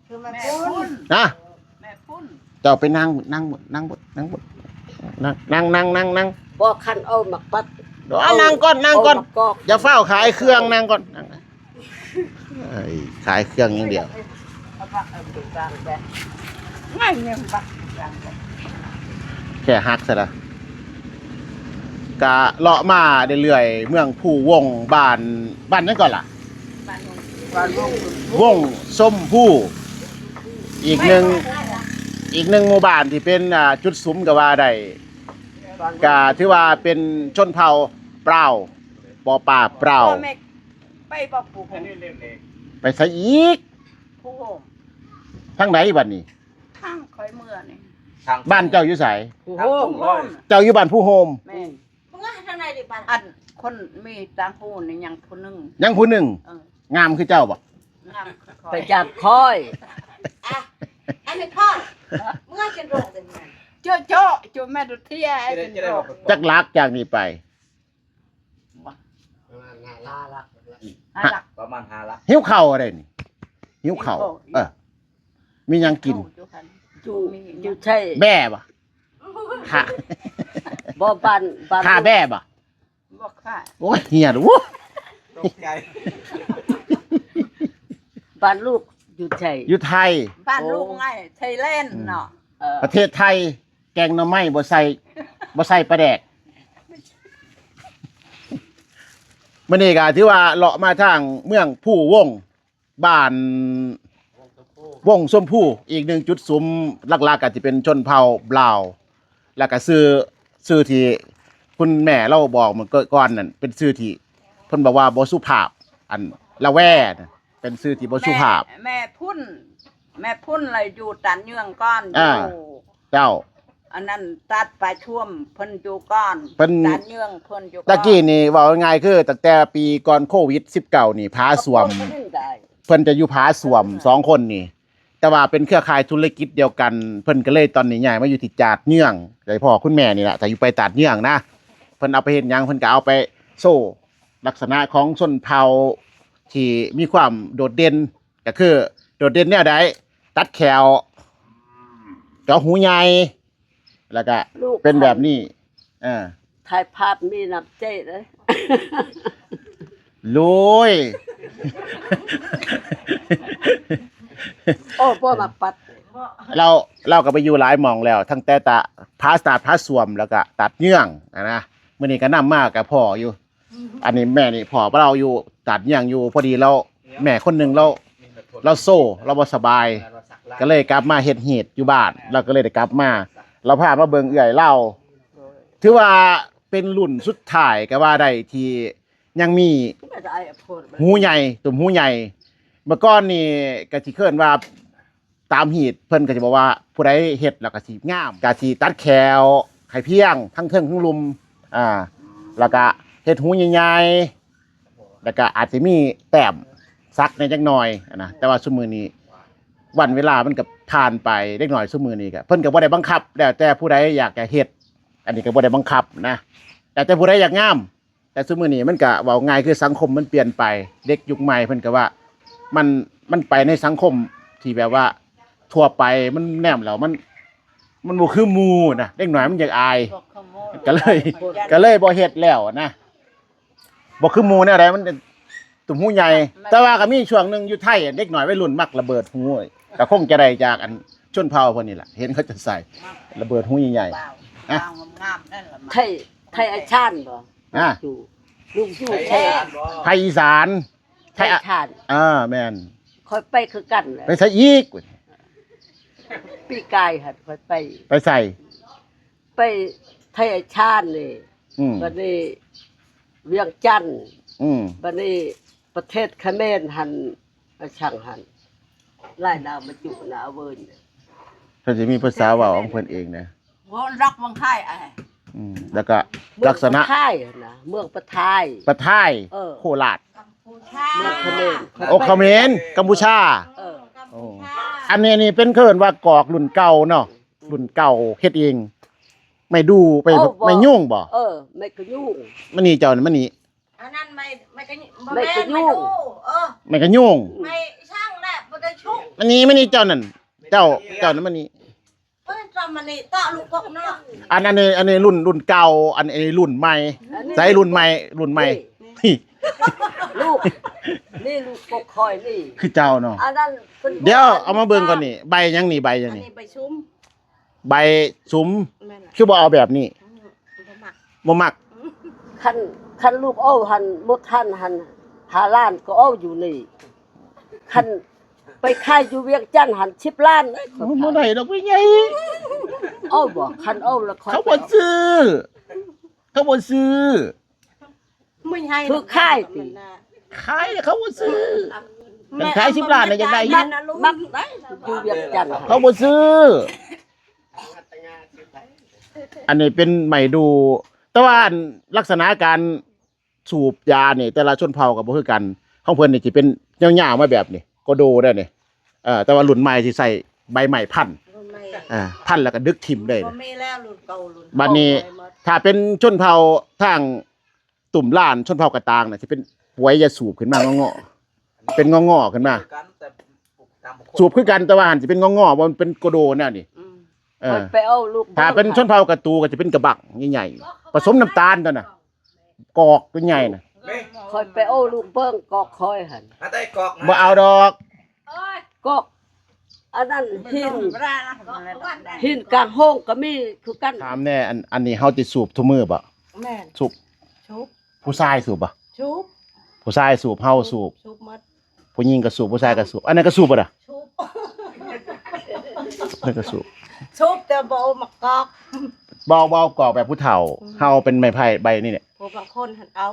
ຊື່ແມ່ພຸ້ນ. ນະ ແມ່ພຸ້ນ. ເຈົ້າໄປນັ່ງ ນັ່ງ ນັ່ງ ນັ່ງ ນັ່ງ ນັ່ງ ນັ່ງ ນັ່ງ. ບໍ່ ຄັນເອົາໝາກປັດ ເອົາ ເອົາ ນັ່ງກ່ອນ ນັ່ງກ່ອນ. ເອົາໝາກກອກ ຢ່າຟ້າວຂາຍເຄື່ອງ ນັ່ງກ່ອນ ນັ່ງ. ເອີຍ ຂາຍເຄື່ອງຢ່າງດຽວ. ແຄ່ຫັກຊະລະ. ກະເລາະມາເລື້ອຍໆ ເມືອງພູວົງ ບ້ານ ບ້ານຫຍັງກ່ອນລະ? ວົງຊົມພູ ອີກໜຶ່ງ ອີກໜຶ່ງໝູ່ບ້ານທີ່ເປັນ ອ່າ ຈຸດສຸມກໍວ່າໄດ້. ກະຖືວ່າເປັນຊົນເຜົ່າປາວ ປໍປາປາວ. ໄປບໍ່ພູໂຮມ? ໄປໃສອີກ? ພູໂຮມ. ທາງໃດບັດນີ້? ທາງຂ້ອຍເມືອນີ້. ທາງ ບ້ານເຈົ້າຢູ່ໃສ? ພູໂຮມ. ເຈົ້າຢູ່ບ້ານພູໂຮມ? ແມ່ນ. ເມືອທາງໃດດີບ້ານ? ອັນຄົນມີຕ່າງຫູນີ້ຍັງຜູ້ໜຶ່ງ. ຍັງຜູ້ໜຶ່ງ? ເອີ. ງາມຄືເຈົ້າບໍ່? ງາມຄືຂ້ອຍ. ໄປຈາກຂ້ອຍ. ອ່ະ ອັນນີ້ພໍ່ ເມືອຈະໂລກເດ້. ໂຈະ ໂຈະ ໂຈະແມ່ດຸເທຍ. ຈັກຫຼັກຈາກນີ້ໄປ? ຫ້າຫຼັກ ຫ້າຫຼັກ ປະມານຫ້າຫຼັກ. ຫິວເຂົ້າໄດ໋ນີ້ ຫິວເຂົ້າ. ຫິວເຂົ້າ ເອີ ມີຫຍັງກິນ? ຢູ່ ຢູ່ໃສ? ແບ້ບໍ່? ຂ້າ ບໍ່ ບ້ານ ບ້ານ ຂ້າແບ້ບໍ່? ບໍ່ຂ້າ. ໂອ້ຍ ເຫຍ ໂອ້ ຕົກໃຈ. ບ້ານລູກຢູ່ໃສ? ຢູ່ໄທ. ບ້ານລູກ ໂອ້ ໃນໄທແລນເນາະ. ເອີ ປະເທດໄທ. ແກງໜໍ່ໄມ້ບໍ່ໃສ່ ບໍ່ໃສ່ປາແດກ. ມື້ນີ້ກໍຖືວ່າເລາະມາທາງເມືອງພູວົງ ບ້ານວົງຊົມພູ ອີກໜຶ່ງຈຸດສຸມ ຫຼັກໆກໍຊິເປັນຊົນເຜົ່າບຣາວ ແລ້ວກໍຊື່ ຊື່ທີ່ຄຸນແມ່ລາວບອກມື້ກ່ອນນັ້ນ ເປັນຊື່ທີ່ເພິ່ນບອກວ່າບໍ່ສຸພາບ ອັນລະແວນະ ເປັນຊື່ທີ່ບໍ່ສຸພາບ. ແມ່ ແມ່ພຸ້ນ ແມ່ພຸ້ນລະຢູ່ຕາດເຍືອງກ່ອນ. ອ່າ ຢູ່ ເຈົ້າ ອັນນັ້ນຕາດປາຊວມເພິ່ນຢູ່ກ່ອນ. ເພິ່ນ ຕາດເຍືອງເພິ່ນຢູ່ກ່ອນ. ຕະກີ້ນີ້ເວົ້າງ່າຍໆ ຄືຕັ້ງແຕ່ປີກ່ອນໂຄວິດສິບເກົ້ານີ້ ຜາສວມ ເພິ່ນຈະຢູ່ຜາສວມສອງຄົນນີ້ ແຕ່ວ່າເປັນເຄືອຂ່າຍທຸລະກິດດຽວກັນ ເພິ່ນກໍເລີຍຕອນນີ້ຍ້າຍມາຢູ່ທີ່ຕາດເຍືອງ ໄດ້ພໍ້ຄຸນແມ່ນີ້ລະ ຈະຢູ່ໄປຕາດເຍືອງນະ. ເພິ່ນເອົາໄປເຮັດຫຍັງ? ເພິ່ນກໍເອົາໄປໂຊ ລັກສະນະຂອງຊົນເຜົ່າທີ່ມີຄວາມໂດດເດັ່ນ ກໍຄືໂດດເດັ່ນແນວໃດ? ຕັດແຂ້ວ ເຈາະຫູໃຫຍ່ ແລ້ວກະເປັນແບບນີ້. ເອີ ຖ່າຍພາບມີນ້ຳໃຈເດ້. ໂອ້ຍ ໂອ້ ບໍ່ມາປັດ. ລາວ ລາວກໍໄປຢູ່ຫຼາຍໝ່ອງແລ້ວ ຕັ້ງແຕ່ຕາ ຜາຕາດ ຜາສວມ ແລ້ວກະຕາດເຍືອງຫັ້ນນະ. ມື້ນີ້ກໍນຳມາກໍພໍ້ຢູ່. ອັນນີ້ແມ່ນີ້ ພໍ່ລາວຢູ່ຕາດເຍືອງຢູ່ ພໍດີລາວ ແມ່ຄົນໜຶ່ງລາວ ລາວໂຊ ລາວບໍ່ສະບາຍ ກໍເລີຍກັບມາເຮັດຮີດຢູ່ບ້ານ ລາວກໍເລີຍໄດ້ກັບມາ ລາວພາມາເບິ່ງເອື້ອຍລາວ. ຖືວ່າເປັນລຸ້ນສຸດທ້າຍກໍວ່າໄດ້ ທີ່ຍັງມີຫູໃຫຍ່ ຕຸ້ມຫູໃຫຍ່. ເມື່ອກ່ອນນີ້ກໍຊິເອີ້ນວ່າ ຕາມຮີດເພິ່ນກໍຈະບອກວ່າ ຜູ້ໃດເຮັດແລ້ວກໍຊິງາມ ກໍຊິຕັດແຂ້ວໃຫ້ພຽງ ທັງເທິງທັງລຸ່ມ ອ່າ ແລ້ວກໍເຮັດຫູໃຫຍ່ໆ ແລ້ວກໍອາດຈະມີແຕ້ມສັກແດ່ຈັກໜ່ອຍນະ. ແຕ່ວ່າຊຸມມື້ນີ້ ວັນເວລາມັນກໍຜ່ານໄປ ເດັກນ້ອຍຊຸມມື້ນີ້ກໍ ເພິ່ນກໍບໍ່ໄດ້ບັງຄັບ ແລ້ວແຕ່ຜູ້ໃດຢາກຈະເຮັດ. ອັນນີ້ກໍບໍ່ໄດ້ບັງຄັບນະ ແລ້ວແຕ່ຜູ້ໃດຢາກງາມ. ແຕ່ຊຸມມື້ນີ້ມັນກະເວົ້າງ່າຍຄືສັງຄົມມັນປ່ຽນໄປ ເດັກຍຸກໃໝ່ເພິ່ນກະວ່າ ມັນ ມັນໄປໃນສັງຄົມທີ່ແບບວ່າທົ່ວໄປ ມັນແນມແລ້ວມັນ ມັນບໍ່ຄືໝູ່ນະ ເດັກນ້ອຍມັນຢາກອາຍ ບໍ່ຄືໝູ່ ກະເລີຍ ບໍ່ ກະເລີຍບໍ່ເຮັດແລ້ວນະ ບໍ່ຄືໝູ່ແນວໃດ ມັນ ຕຸ້ມຫູໃຫຍ່. ແຕ່ວ່າກະມີຊ່ວງໜຶ່ງຢູ່ໄທ ເດັກນ້ອຍໄວລຸ້ນມັກລະເບີດຫູ ກະຄົງຈະໄດ້ຈາກອັນຊົນເຜົ່າເພິ່ນນີ້ແຫຼະ ເຫັນເຂົາເຈົ້າໃສ່ລະເບີດຫູໃຫຍ່ໆ ງາມໆ ນັ້ນລະ ໄທ ໄທອາຈານບໍ່? ອ່າ ລູກຢູ່ ລູກຢູ່ ໄທ ໄທ ໄທອີສານ ໄທ ໄທ ອາຈານ ເອີ ແມ່ນ ຂ້ອຍໄປຄືກັນແຫຼະ. ໄປໃສອີກ? ປີກາຍຫັ້ນຂ້ອຍໄປ ໄປໃສ? ໄປໄທອາຈານນີ້ ອືມ ບັດນີ້ວຽງຈັນ ອືມ ບັດນີ້ປະເທດຂະເໝນຫັ້ນ ອາຊັງຫັ້ນ ລາຍນາມາຈຸນາເວີນ ເພິ່ນຊິມີພາສາເວົ້າຂອງເພິ່ນເອງນະ ເວົ້າລັກວັງໄທອ້າຍ ອືມ ແລ້ວກໍ ເມືອງ ລັກສະນະ ປະທາຍນະ ເມືອງປະທາຍ ປະທາຍ ເອີ ໂຄລາດ ເມືອງຂະເໝນ ໂອ້ ຂະເໝນ ກຳປູຊາ ເອີ ໂອ້ ອັນນີ້ນີ້ເປັນເອີ້ນວ່າກອກລຸ້ນເກົ່າເນາະ ລຸ້ນເກົ່າເຮັດເອງ ໄມ້ດູ່ ໄມ້ ໂອ້ ບໍ່ ໄມ້ຍຸງບໍ່ ເອີ ໄມ້ກະຍຸງ ມານີ້ເຈົ້ານີ້ ມານີ້ ອັນນັ້ນໄມ້ ໄມ້ກະຍຸ ບໍ່ແມ່ນ ໄມ້ກະຍຸງ ໄມ້ດູ່ ເອີ ໄມ້ກະຍຸງ ໄມ້ຊ່າງແຫຼະ ບໍ່ໄດ້ຊຸກ ມານີ້ ມານີ້ເຈົ້ານັ້ນ ເຈົ້າ ເຈົ້ານັ້ນມານີ້ ເອີ ຈຳມານີ້ ຕະລຸກກົກເນາະ ອັນ ອັນນີ້ ອັນນີ້ລຸ້ນ ລຸ້ນເກົ່າ ອັນ ອັນນີ້ລຸ້ນໃໝ່ ໃສລຸ້ນໃໝ່ ລຸ້ນໃໝ່ ນີ້ ລູກ ນີ້ລູກກົກຂ້ອຍນີ້ ຄືເຈົ້າເນາະ ອັນນັ້ນ ດຽວເອົາມາເບິ່ງກ່ອນນີ້ ໃບຫຍັງນີ້ ໃບຫຍັງນີ້ ອັນນີ້ໃບຊຸມ ໃບຊຸມ ແມ່ນລະ ຄືບໍ່ເອົາແບບນີ້ ອືມ ບໍ່ມັກ ບໍ່ມັກ ອືມ ຄັນ ຄັນລູກເອົາຫັ້ນ ໝົດຫັ້ນ ຫັ້ນ ຫ້າລ້ານກໍເອົາຢູ່ນີ້ ຄັນໄປຂາຍຢູ່ວຽງຈັນຫັ້ນ ສິບລ້ານເດ້ ໂອ້ຍ ບໍ່ໄດ້ດອກ ແມ່ໃຫຍ່ ເອົາບໍ່ ຄັນເອົາລະຂ້ອຍ ເຂົາບໍ່ຊື້ ເຂົາບໍ່ຊື້ ບໍ່ໃຫ້ ຄືຂາຍຕິ ຂາຍເຂົາບໍ່ຊື້ ຄັນຂາຍສິບລ້ານນະຢາກໄດ້ຢູ່ ມັກໄດ້ຢູ່ວຽງຈັນ ເຂົາບໍ່ຊື້ ອັນນີ້ເປັນໄມ້ດູ່ ແຕ່ວ່າອັນລັກສະນະການສູບຢານີ້ ແຕ່ລະຊົນເຜົ່າກໍບໍ່ຄືກັນ ຂອງເພິ່ນນີ້ຊິເປັນຍາວໆມາແບບນີ້ ກະໂດໄດ້ນີ້ ເອີ ແຕ່ວ່າລຸ້ນໃໝ່ຊິໃຊ້ໃບໄມ້ພັນ ລຸ້ນໃໝ່ ເອີ ພັນແລ້ວກໍດຶກຖິ້ມໄດ້ ບໍ່ມີແລ້ວລຸ້ນເກົ່າລຸ້ນ ບັດນີ້ ຂອງໃໝ່ໝົດ ຖ້າເປັນຊົນເຜົ່າທາງ ຕຸ້ມລ້ານ ຊົນເຜົ່າກະຕາງນະ ຊິເປັນປວຍຢາສູບຂຶ້ນມາງໍໆ ເປັນງໍໆຂຶ້ນມາ ຄືກັນ ແຕ່ປູກຕາມ ສູບຄືກັນ ແຕ່ວ່າຫັ້ນຊິເປັນງໍໆ ບໍ່ແມ່ນເປັນໂກໂດແນວນີ້ ອືມ ເອີ ຂ້ອຍໄປເອົາລູກ ຖ້າເປັນ ເບິ່ງ ຊົນເຜົ່າກະຕູກໍຈະເປັນກະບັກໃຫຍ່ໆ ປະສົມນ້ຳຕານຕົວນະ ກອກຕົວໃຫຍ່ນະ ຂ້ອຍໄປເອົາລູກເບິ່ງກອກຂ້ອຍຫັ້ນ ມາແຕ່ກອກນະ ບໍ່ເອົາດອກ ກອກ ອັນນັ້ນຫີນ ຫີນກາງໂຮງກໍມີຄືກັນ ຖາມແດ່ ອັນ ອັນນີ້ເຮົາຊິສູບທຸກມື້ບໍ່? ແມ່ນ ສູບ ສູບ ຜູ້ຊາຍສູບບໍ່? ສູບ ຜູ້ຊາຍສູບ ເຮົາສູບ ສູບໝົດ ຜູ້ຍິງກໍສູບ ຜູ້ຊາຍກໍສູບ ອັນນັ້ນກໍສູບບໍ່ລະ? ສູບ ນັ້ນກໍສູບ ສູບແຕ່ບໍ່ເອົາມາກອກ ບໍ່ ບໍ່ເອົາກອກແບບຜູ້ເຖົ້າ ອືມ ເຮົາເປັນໄມ້ໄຜ່ໃບນີ້ແຫຼະ ຜູ້ບາງຄົນຫັ້ນເອົາ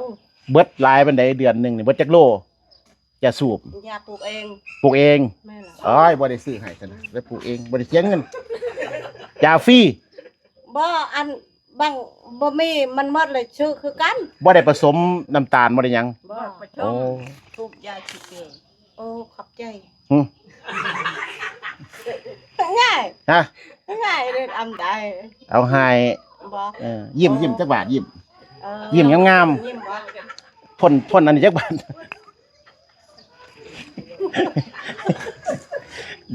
ເບິດຫຼາຍປານໃດເດືອນໜຶ່ງນີ້ ເບິດຈັກໂລ? ຢາສູບ ຢາປູກເອງ ປູກເອງ ແມ່ນລະ ໂອ້ຍ ບໍ່ໄດ້ຊື້ໃຫ້ຊັ້ນນະ ໄດ້ປູກເອງ ບໍ່ໄດ້ເສຍເງິນ ຢາຟຣີ ບໍ່ ອັນ ບາງ ບໍ່ມີ ມັນໝົດເລີຍ ຊື້ຄືກັນ ບໍ່ໄດ້ປະສົມນ້ຳຕານ ບໍ່ໄດ້ຫຍັງ ບໍ່ປະສົມ ໂອ້ ສູບຢາຊິເກ ໂອ້ ຂອບໃຈ ຫຶ ງ່າຍ ຮະ ງ່າຍເລີຍ ອຳໄດ້ ເອົາໃຫ້ ບໍ່ ເອີ ຍິ້ມ ຍິ້ມຈັກບາດ ຍິ້ມ ເອີ ຍິ້ມງາມໆ ຍິ້ມບໍ່ ພົ້ນ ພົ້ນອັນນີ້ຈັກບາດ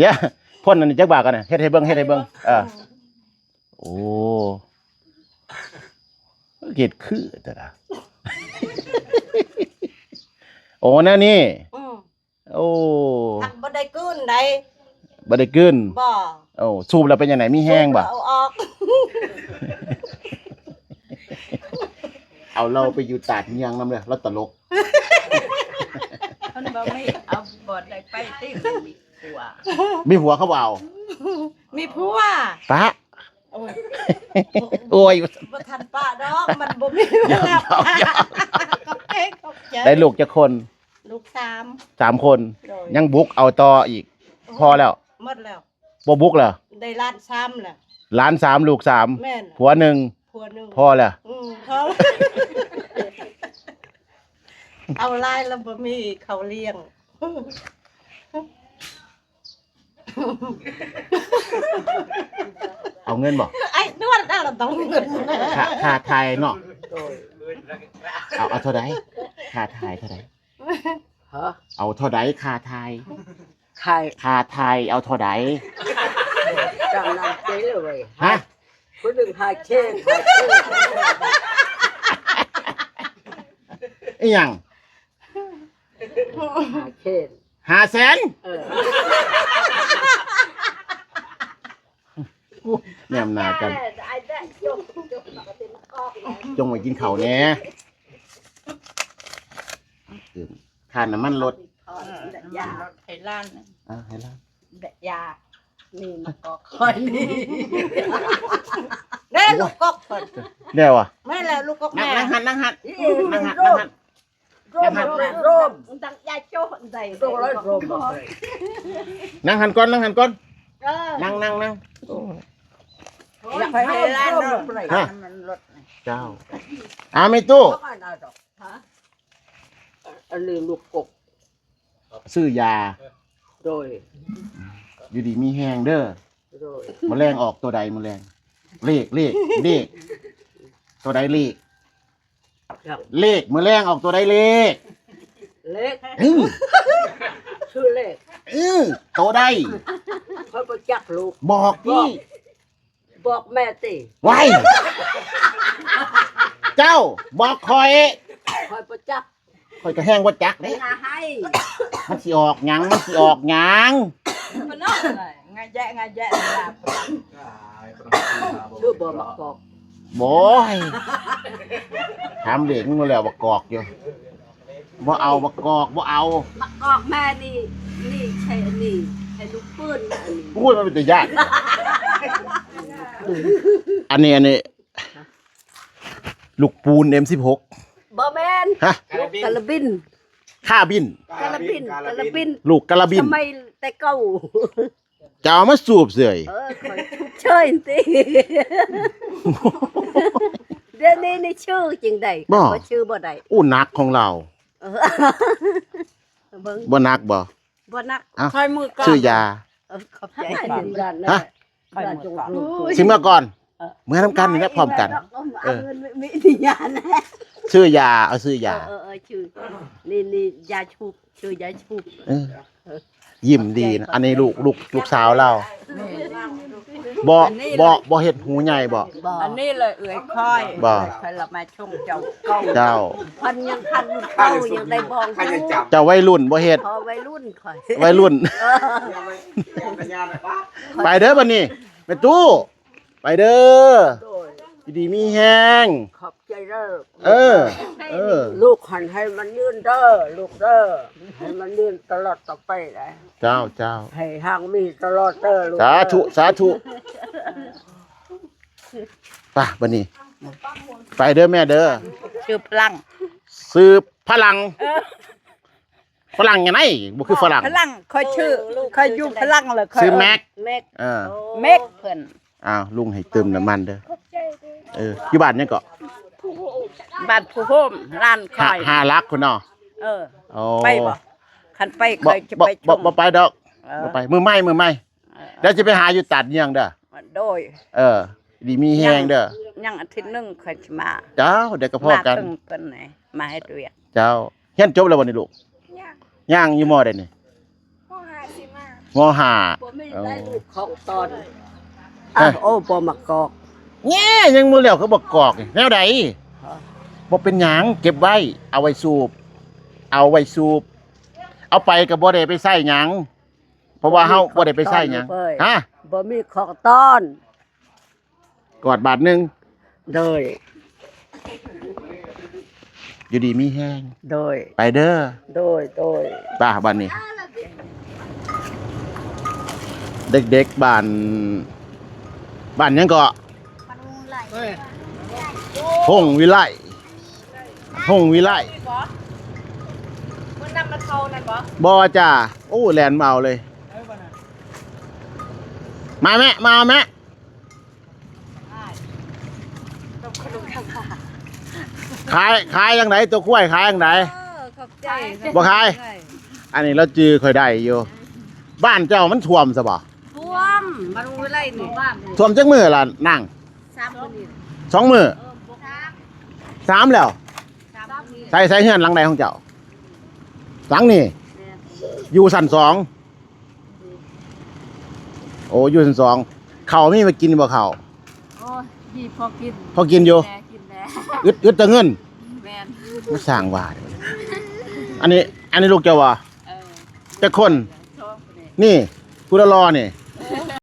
ດຽວ ພົ້ນອັນນີ້ຈັກບາດກ່ອນນະ ເຮັດໃຫ້ເບິ່ງ ເຮັດໃຫ້ເບິ່ງ ເອີ ໂອ້ ເຮັດຄືແທ້ລະ ໂອ້ ແນວນີ້ ອືມ ໂອ້ ມັນບໍ່ໄດ້ກືນໃດ ບໍ່ໄດ້ກືນ ບໍ່ ໂອ້ ສູບແລ້ວເປັນຈັ່ງໃດ ມີແຮງບໍ່? ສູບແລ້ວເອົາອອກ ເອົາລາວໄປຢູ່ຕາດເຍືອງນຳເດີ ລາວຕະຫຼົກ ມັນບໍ່ມີ ເອົາບໍ່ໄດ້ໄປຕິ ມີຜົວ ມີຜົວເຂົາບໍ່ເອົາ ມີຜົວ ປະ ໂອ້ຍ ໂອ້ຍ ບໍ່ທັນປະດອກ ມັນບໍ່ມີຜົວ ຢອກ ຢອກ ຂອບໃຈ ຂອບໃຈ ໄດ້ລູກຈັກຄົນ? ລູກສາມ ສາມຄົນ ໂດຍ ຍັງບຸກເອົາຕໍ່ອີກ ໂອ້ຍ ພໍແລ້ວ ໝົດແລ້ວ ບໍ່ບຸກແລ້ວ ໄດ້ຫຼານສາມແລ້ວ ຫຼານສາມ ລູກສາມ ແມ່ນ ຜົວໜຶ່ງ ຜົວໜຶ່ງ ພໍແລ້ວ ອືມ ພໍ ເອົາຫຼາຍແລ້ວບໍ່ມີເຂົ້າລ້ຽງ ເອົາເງິນບໍ່? ໄອ້ນວດເອົາລະຕ້ອງເງິນ ຄ່າ ຄ່າຖ່າຍເນາະ ໂດຍ ເອົາ ເອົາເທົ່າໃດ? ຄ່າຖ່າຍເທົ່າໃດ? ຮະ ເອົາເທົ່າໃດຄ່າຖ່າຍ? ຄ່າ ຄ່າຖ່າຍເອົາເທົ່າໃດ? ຈຳນຳເຈ້ເລີຍເວີຍ ຮະ ຜູ້ໜຶ່ງຫ້າເຄນ ຫ້າເຄນ ອີ່ຫຍັງ? ຫ້າເຄນ ຫ້າແສນ ເອີ ແນມໜ້າກັນ ຈົ່ງໄວ້ກິນເຂົ້າແດ່ ຄ່ານ້ຳມັນລົດ ເອີ ຢາ ລົດໃຫ້ຫຼານ ເອີ ໃຫ້ຫຼານ ຢາ ນີ້ມາກອກຂ້ອຍນີ້ ເດ້ ລູກກອກຂ້ອຍ ແລ້ວອະ ແມ່ນແລ້ວ ລູກກອກແມ່ ນັ່ງຫັ້ນ ນັ່ງຫັ້ນ ນັ່ງຫັ້ນ ນັ່ງຫັ້ນ Rôm, rôm, rôm. Đang dạy cho dạy. Rôm, rôm, rôm. ນັ່ງຫັ້ນກ່ອນ ນັ່ງຫັ້ນກ່ອນ. ເອີ ນັ່ງ ນັ່ງ ນັ່ງ. ຢາກໃຫ້ລ້ານລົດ ຮະ ມັນລົດ. ເຈົ້າ. ອາ ແມ່ຕູ້. ຮະ ອັນນີ້ລູກກົກ. ຊື້ຢາ. ໂດຍ. ຢູ່ດີມີແຮງເດີ. ໂດຍ. ມື້ແລງອອກໂຕໃດມື້ແລງ? ເລກ ເລກ ເລກ. ໂຕໃດເລກ? ເລກ ມື້ແລງອອກໂຕໃດເລກ? ເລກ. ອື ຊື່ເລກ. ອື ໂຕໃດ? ຂ້ອຍບໍ່ຈັກລູກ. ບອກຕິ. ບອກ ບອກແມ່ຕິ. ໄວ້ ເຈົ້າບອກຂ້ອຍ. ຂ້ອຍບໍ່ຈັກ. ຂ້ອຍກໍແຮງບໍ່ຈັກເດ້. ຢ່າໃຫ້ ມັນຊິອອກຫຍັງ? ມັນຊິອອກຫຍັງ? ເພິ່ນເນາະ ງາແຍະ ງາແຍະ. ຄືບໍ່ມາກອກ. ໂອ້ຍ ຖາມເດັກມັນແລ້ວ ບໍ່ກອກຢູ່. ບໍ່ເອົາ ບໍ່ກອກ ບໍ່ເອົາ. ມາກອກແມ່ນີ້ ນີ້ໃຊ້ອັນນີ້ ໃຊ້ລູກປືນອັນນີ້. ໂອ້ຍ ມັນເປັນຕາຢ້ານ. ອັນນີ້ ອັນນີ້ ລູກປູນ ເອັມສິບຫົກ. ບໍ່ແມ່ນ. ຮະ? ລູກກາລາບິນ. ຄາບິນ. ກາລາບິນ ກາລາບິນ. ລູກກາລາບິນ. ສະໄໝແຕ່ເກົ່າ. ຈະເອົາມາສູບເສີຍ. ເອີ ຂ້ອຍສູບເສີຍຕິ. ດຽວນີ້ນີ້ຊື່ຈັ່ງໃດ? ບໍ່ ຂ້ອຍຊື່ບໍ່ໄດ້. ໂອ້ ໜັກຂອງລາວ. ເອີ ເບິ່ງ. ບໍ່ໜັກບໍ່? ບໍ່ໜັກ. ເອົ້າ ຂ້ອຍມືກອງ ຊື້ຢາ. ເອີ ຂອບໃຈ. ຮະ? ຂ້ອຍມືກອງ. ຊິເມືອກ່ອນ. ເອີ ເມືອນຳກັນນີ້ແຫຼະ ພ້ອມກັນ. ເອີ ຊື້ຢາ ເອົາຊື້ຢາ. ເອີ ເອີ ເອີ ຊື້ ນີ້ ນີ້ຢາຊຸບ. ຊື່ຢາຍຊຸບ. ເອີ ຍິ້ມດີນະ. ອັນນີ້ລູກ ລູກ ລູກສາວລາວ. ບໍ່ ບໍ່ ບໍ່ເຮັດຫູໃຫຍ່ບໍ່? ອັນນີ້ເລີຍເອື້ອຍຂ້ອຍ. ບໍ່ ຂ້ອຍລະມາຊົງເຈົ້າເກົ່າ. ເຈົ້າ. ເພິ່ນຍັງທັນເກົ່າ ຍັງໄດ້ບອງຫູ. ເຈົ້າໄວລຸ້ນບໍ່ເຮັດ. ພໍໄວລຸ້ນຂ້ອຍ. ໄວລຸ້ນ. ເອີ ໄປເດີບັດນີ້ ແມ່ຕູ້. ໄປເດີ. ໂດຍ. ຢູ່ດີມີແຮງ. ຂອບໃຈເດີ. ເອີ ເອີ ລູກຫັ້ນໃຫ້ມັນຍືນເດີລູກເດີ. ໃຫ້ມັນຍືນຕະຫຼອດຕໍ່ໄປເດີ. ເຈົ້າ ເຈົ້າ. ໃຫ້ຮັ່ງມີຕະຫຼອດເດີລູກ. ສາທຸ ສາທຸ. ໄປບັດນີ້ ໄປເດີແມ່ເດີ. ຊື່ພະລັງ. ຊື່ພະລັງ. ເອີ ຝຣັ່ງຫຍັງໃດ ບໍ່ຄືຝຣັ່ງ. ຝຣັ່ງ ຂ້ອຍຊື່ ຂ້ອຍຢູ່ຝຣັ່ງແລ້ວ ຂ້ອຍຊື່ແມັກ. ເອີ ເອີ ເອີ ເມັກເພິ່ນ. ອ້າວ ລຸງໃຫ້ຕື່ມນ້ຳມັນເດີ. ຂອບໃຈເດີ. ເອີ ຢູ່ບ້ານຫຍັງເກາະ? ບ້ານພູໂຮມ ຫຼານຂ້ອຍ. ຫ້າ ຫ້າຫຼັກພຸ້ນເນາະ. ເອີ ໂອ້ ໄປບໍ່? ຄັນໄປຂ້ອຍຈະໄປ. ບໍ່ ບໍ່ ບໍ່ໄປດອກ. ເອີ ບໍ່ໄປ. ມື້ໃໝ່ ມື້ໃໝ່. ເອີ ດຽວຊິໄປຫາຢູ່ຕາດຍຽງເດີ. ໂດຍ. ເອີ ດີມີແຮງເດີ. ຍັງ ຍັງອາທິດໜຶ່ງຂ້ອຍຊິມາ. ເຈົ້າ ດຽວກໍພໍ້ກັນ. ມາເຖິງເພິ່ນນີ້ ມາເຮັດວຽກ. ເຈົ້າ. ຮຽນຈົບແລ້ວບໍ່ນີ້ລູກ? ຍັງ. ຍັງ ຢູ່ ມໍ ໃດນີ້? ມໍຫ້າ ຊິມາ. ມໍຫ້າ. ບໍ່ມີໄດ້ລູກຂອງຕອນ. ເອີ ໂອ້ ບໍ່ມາກອກ. ແງ່ ຍັງບໍ່ແລ້ວຄືບໍ່ກອກ. ແນວໃດ? ບໍ່ເປັນຫຍັງ ເກັບໄວ້ ເອົາໄວ້ສູບ ເອົາໄວ້ສູບ. ເອົາໄປກໍບໍ່ໄດ້ໄປໃຊ້ຫຍັງ ເພາະວ່າເຮົາບໍ່ໄດ້ໄປໃຊ້ຫຍັງ. ຮະ? ບໍ່ມີຂອງຕອນ. ກອດບາດໜຶ່ງ. ໂດຍ. ຢູ່ດີມີແຮງ. ໂດຍ. ໄປເດີ. ໂດຍ ໂດຍ. ໄປບາດນີ້ ເດັກໆ ບ້ານ ບ້ານຫຍັງເກາະ? ພົງວິໄລ. ພົງວິໄລ. ບໍ່ຈ້າ. ໂອ້ ແລ່ນມາເອົາເລີຍ. ມາແມ່ ມາເອົາແມ່. ຂາຍ ຂາຍຈັ່ງໃດ? ຕົວຄວາຍຂາຍຈັ່ງໃດ? ເອີ ຂອບໃຈ. ບໍ່ຂາຍ. ອັນນີ້ລາວຈື່ຂ້ອຍໄດ້ຢູ່. ບ້ານເຈົ້າມັນຖ້ວມຊະບໍ່? ຖ້ວມ ມັນບໍ່ໄດ້ນີ້. ຖ້ວມຈັກມື້ລະນາງ? ສາມມື້ນີ້. ສອງມື້. ເອີ ສາມ ສາມແລ້ວ. ສາມມື້. ໃສ ໃສເຮືອນຫຼັງໃດຂອງເຈົ້າ? ຫຼັງນີ້. ແມ່ນ. ຢູ່ຊັ້ນສອງ. ໂອ້ ຢູ່ຊັ້ນສອງ. ເຂົ້າມີມາກິນບໍ່ເຂົ້າ? ໂອ້ຍ ມີພໍກິນ. ພໍກິນຢູ່. ແດ່ ກິນແດ່. ອຶດ ອຶດແຕ່ເງິນ. ແມ່ນ. ມາສ້າງວ່າ. ອັນນີ້ ອັນນີ້ລູກເຈົ້າບໍ່? ເອີ. ຈັກຄົນ? ສອງຄົນນີ້. ນີ້ ຜູ້ຫຼໍ່ໆນີ້.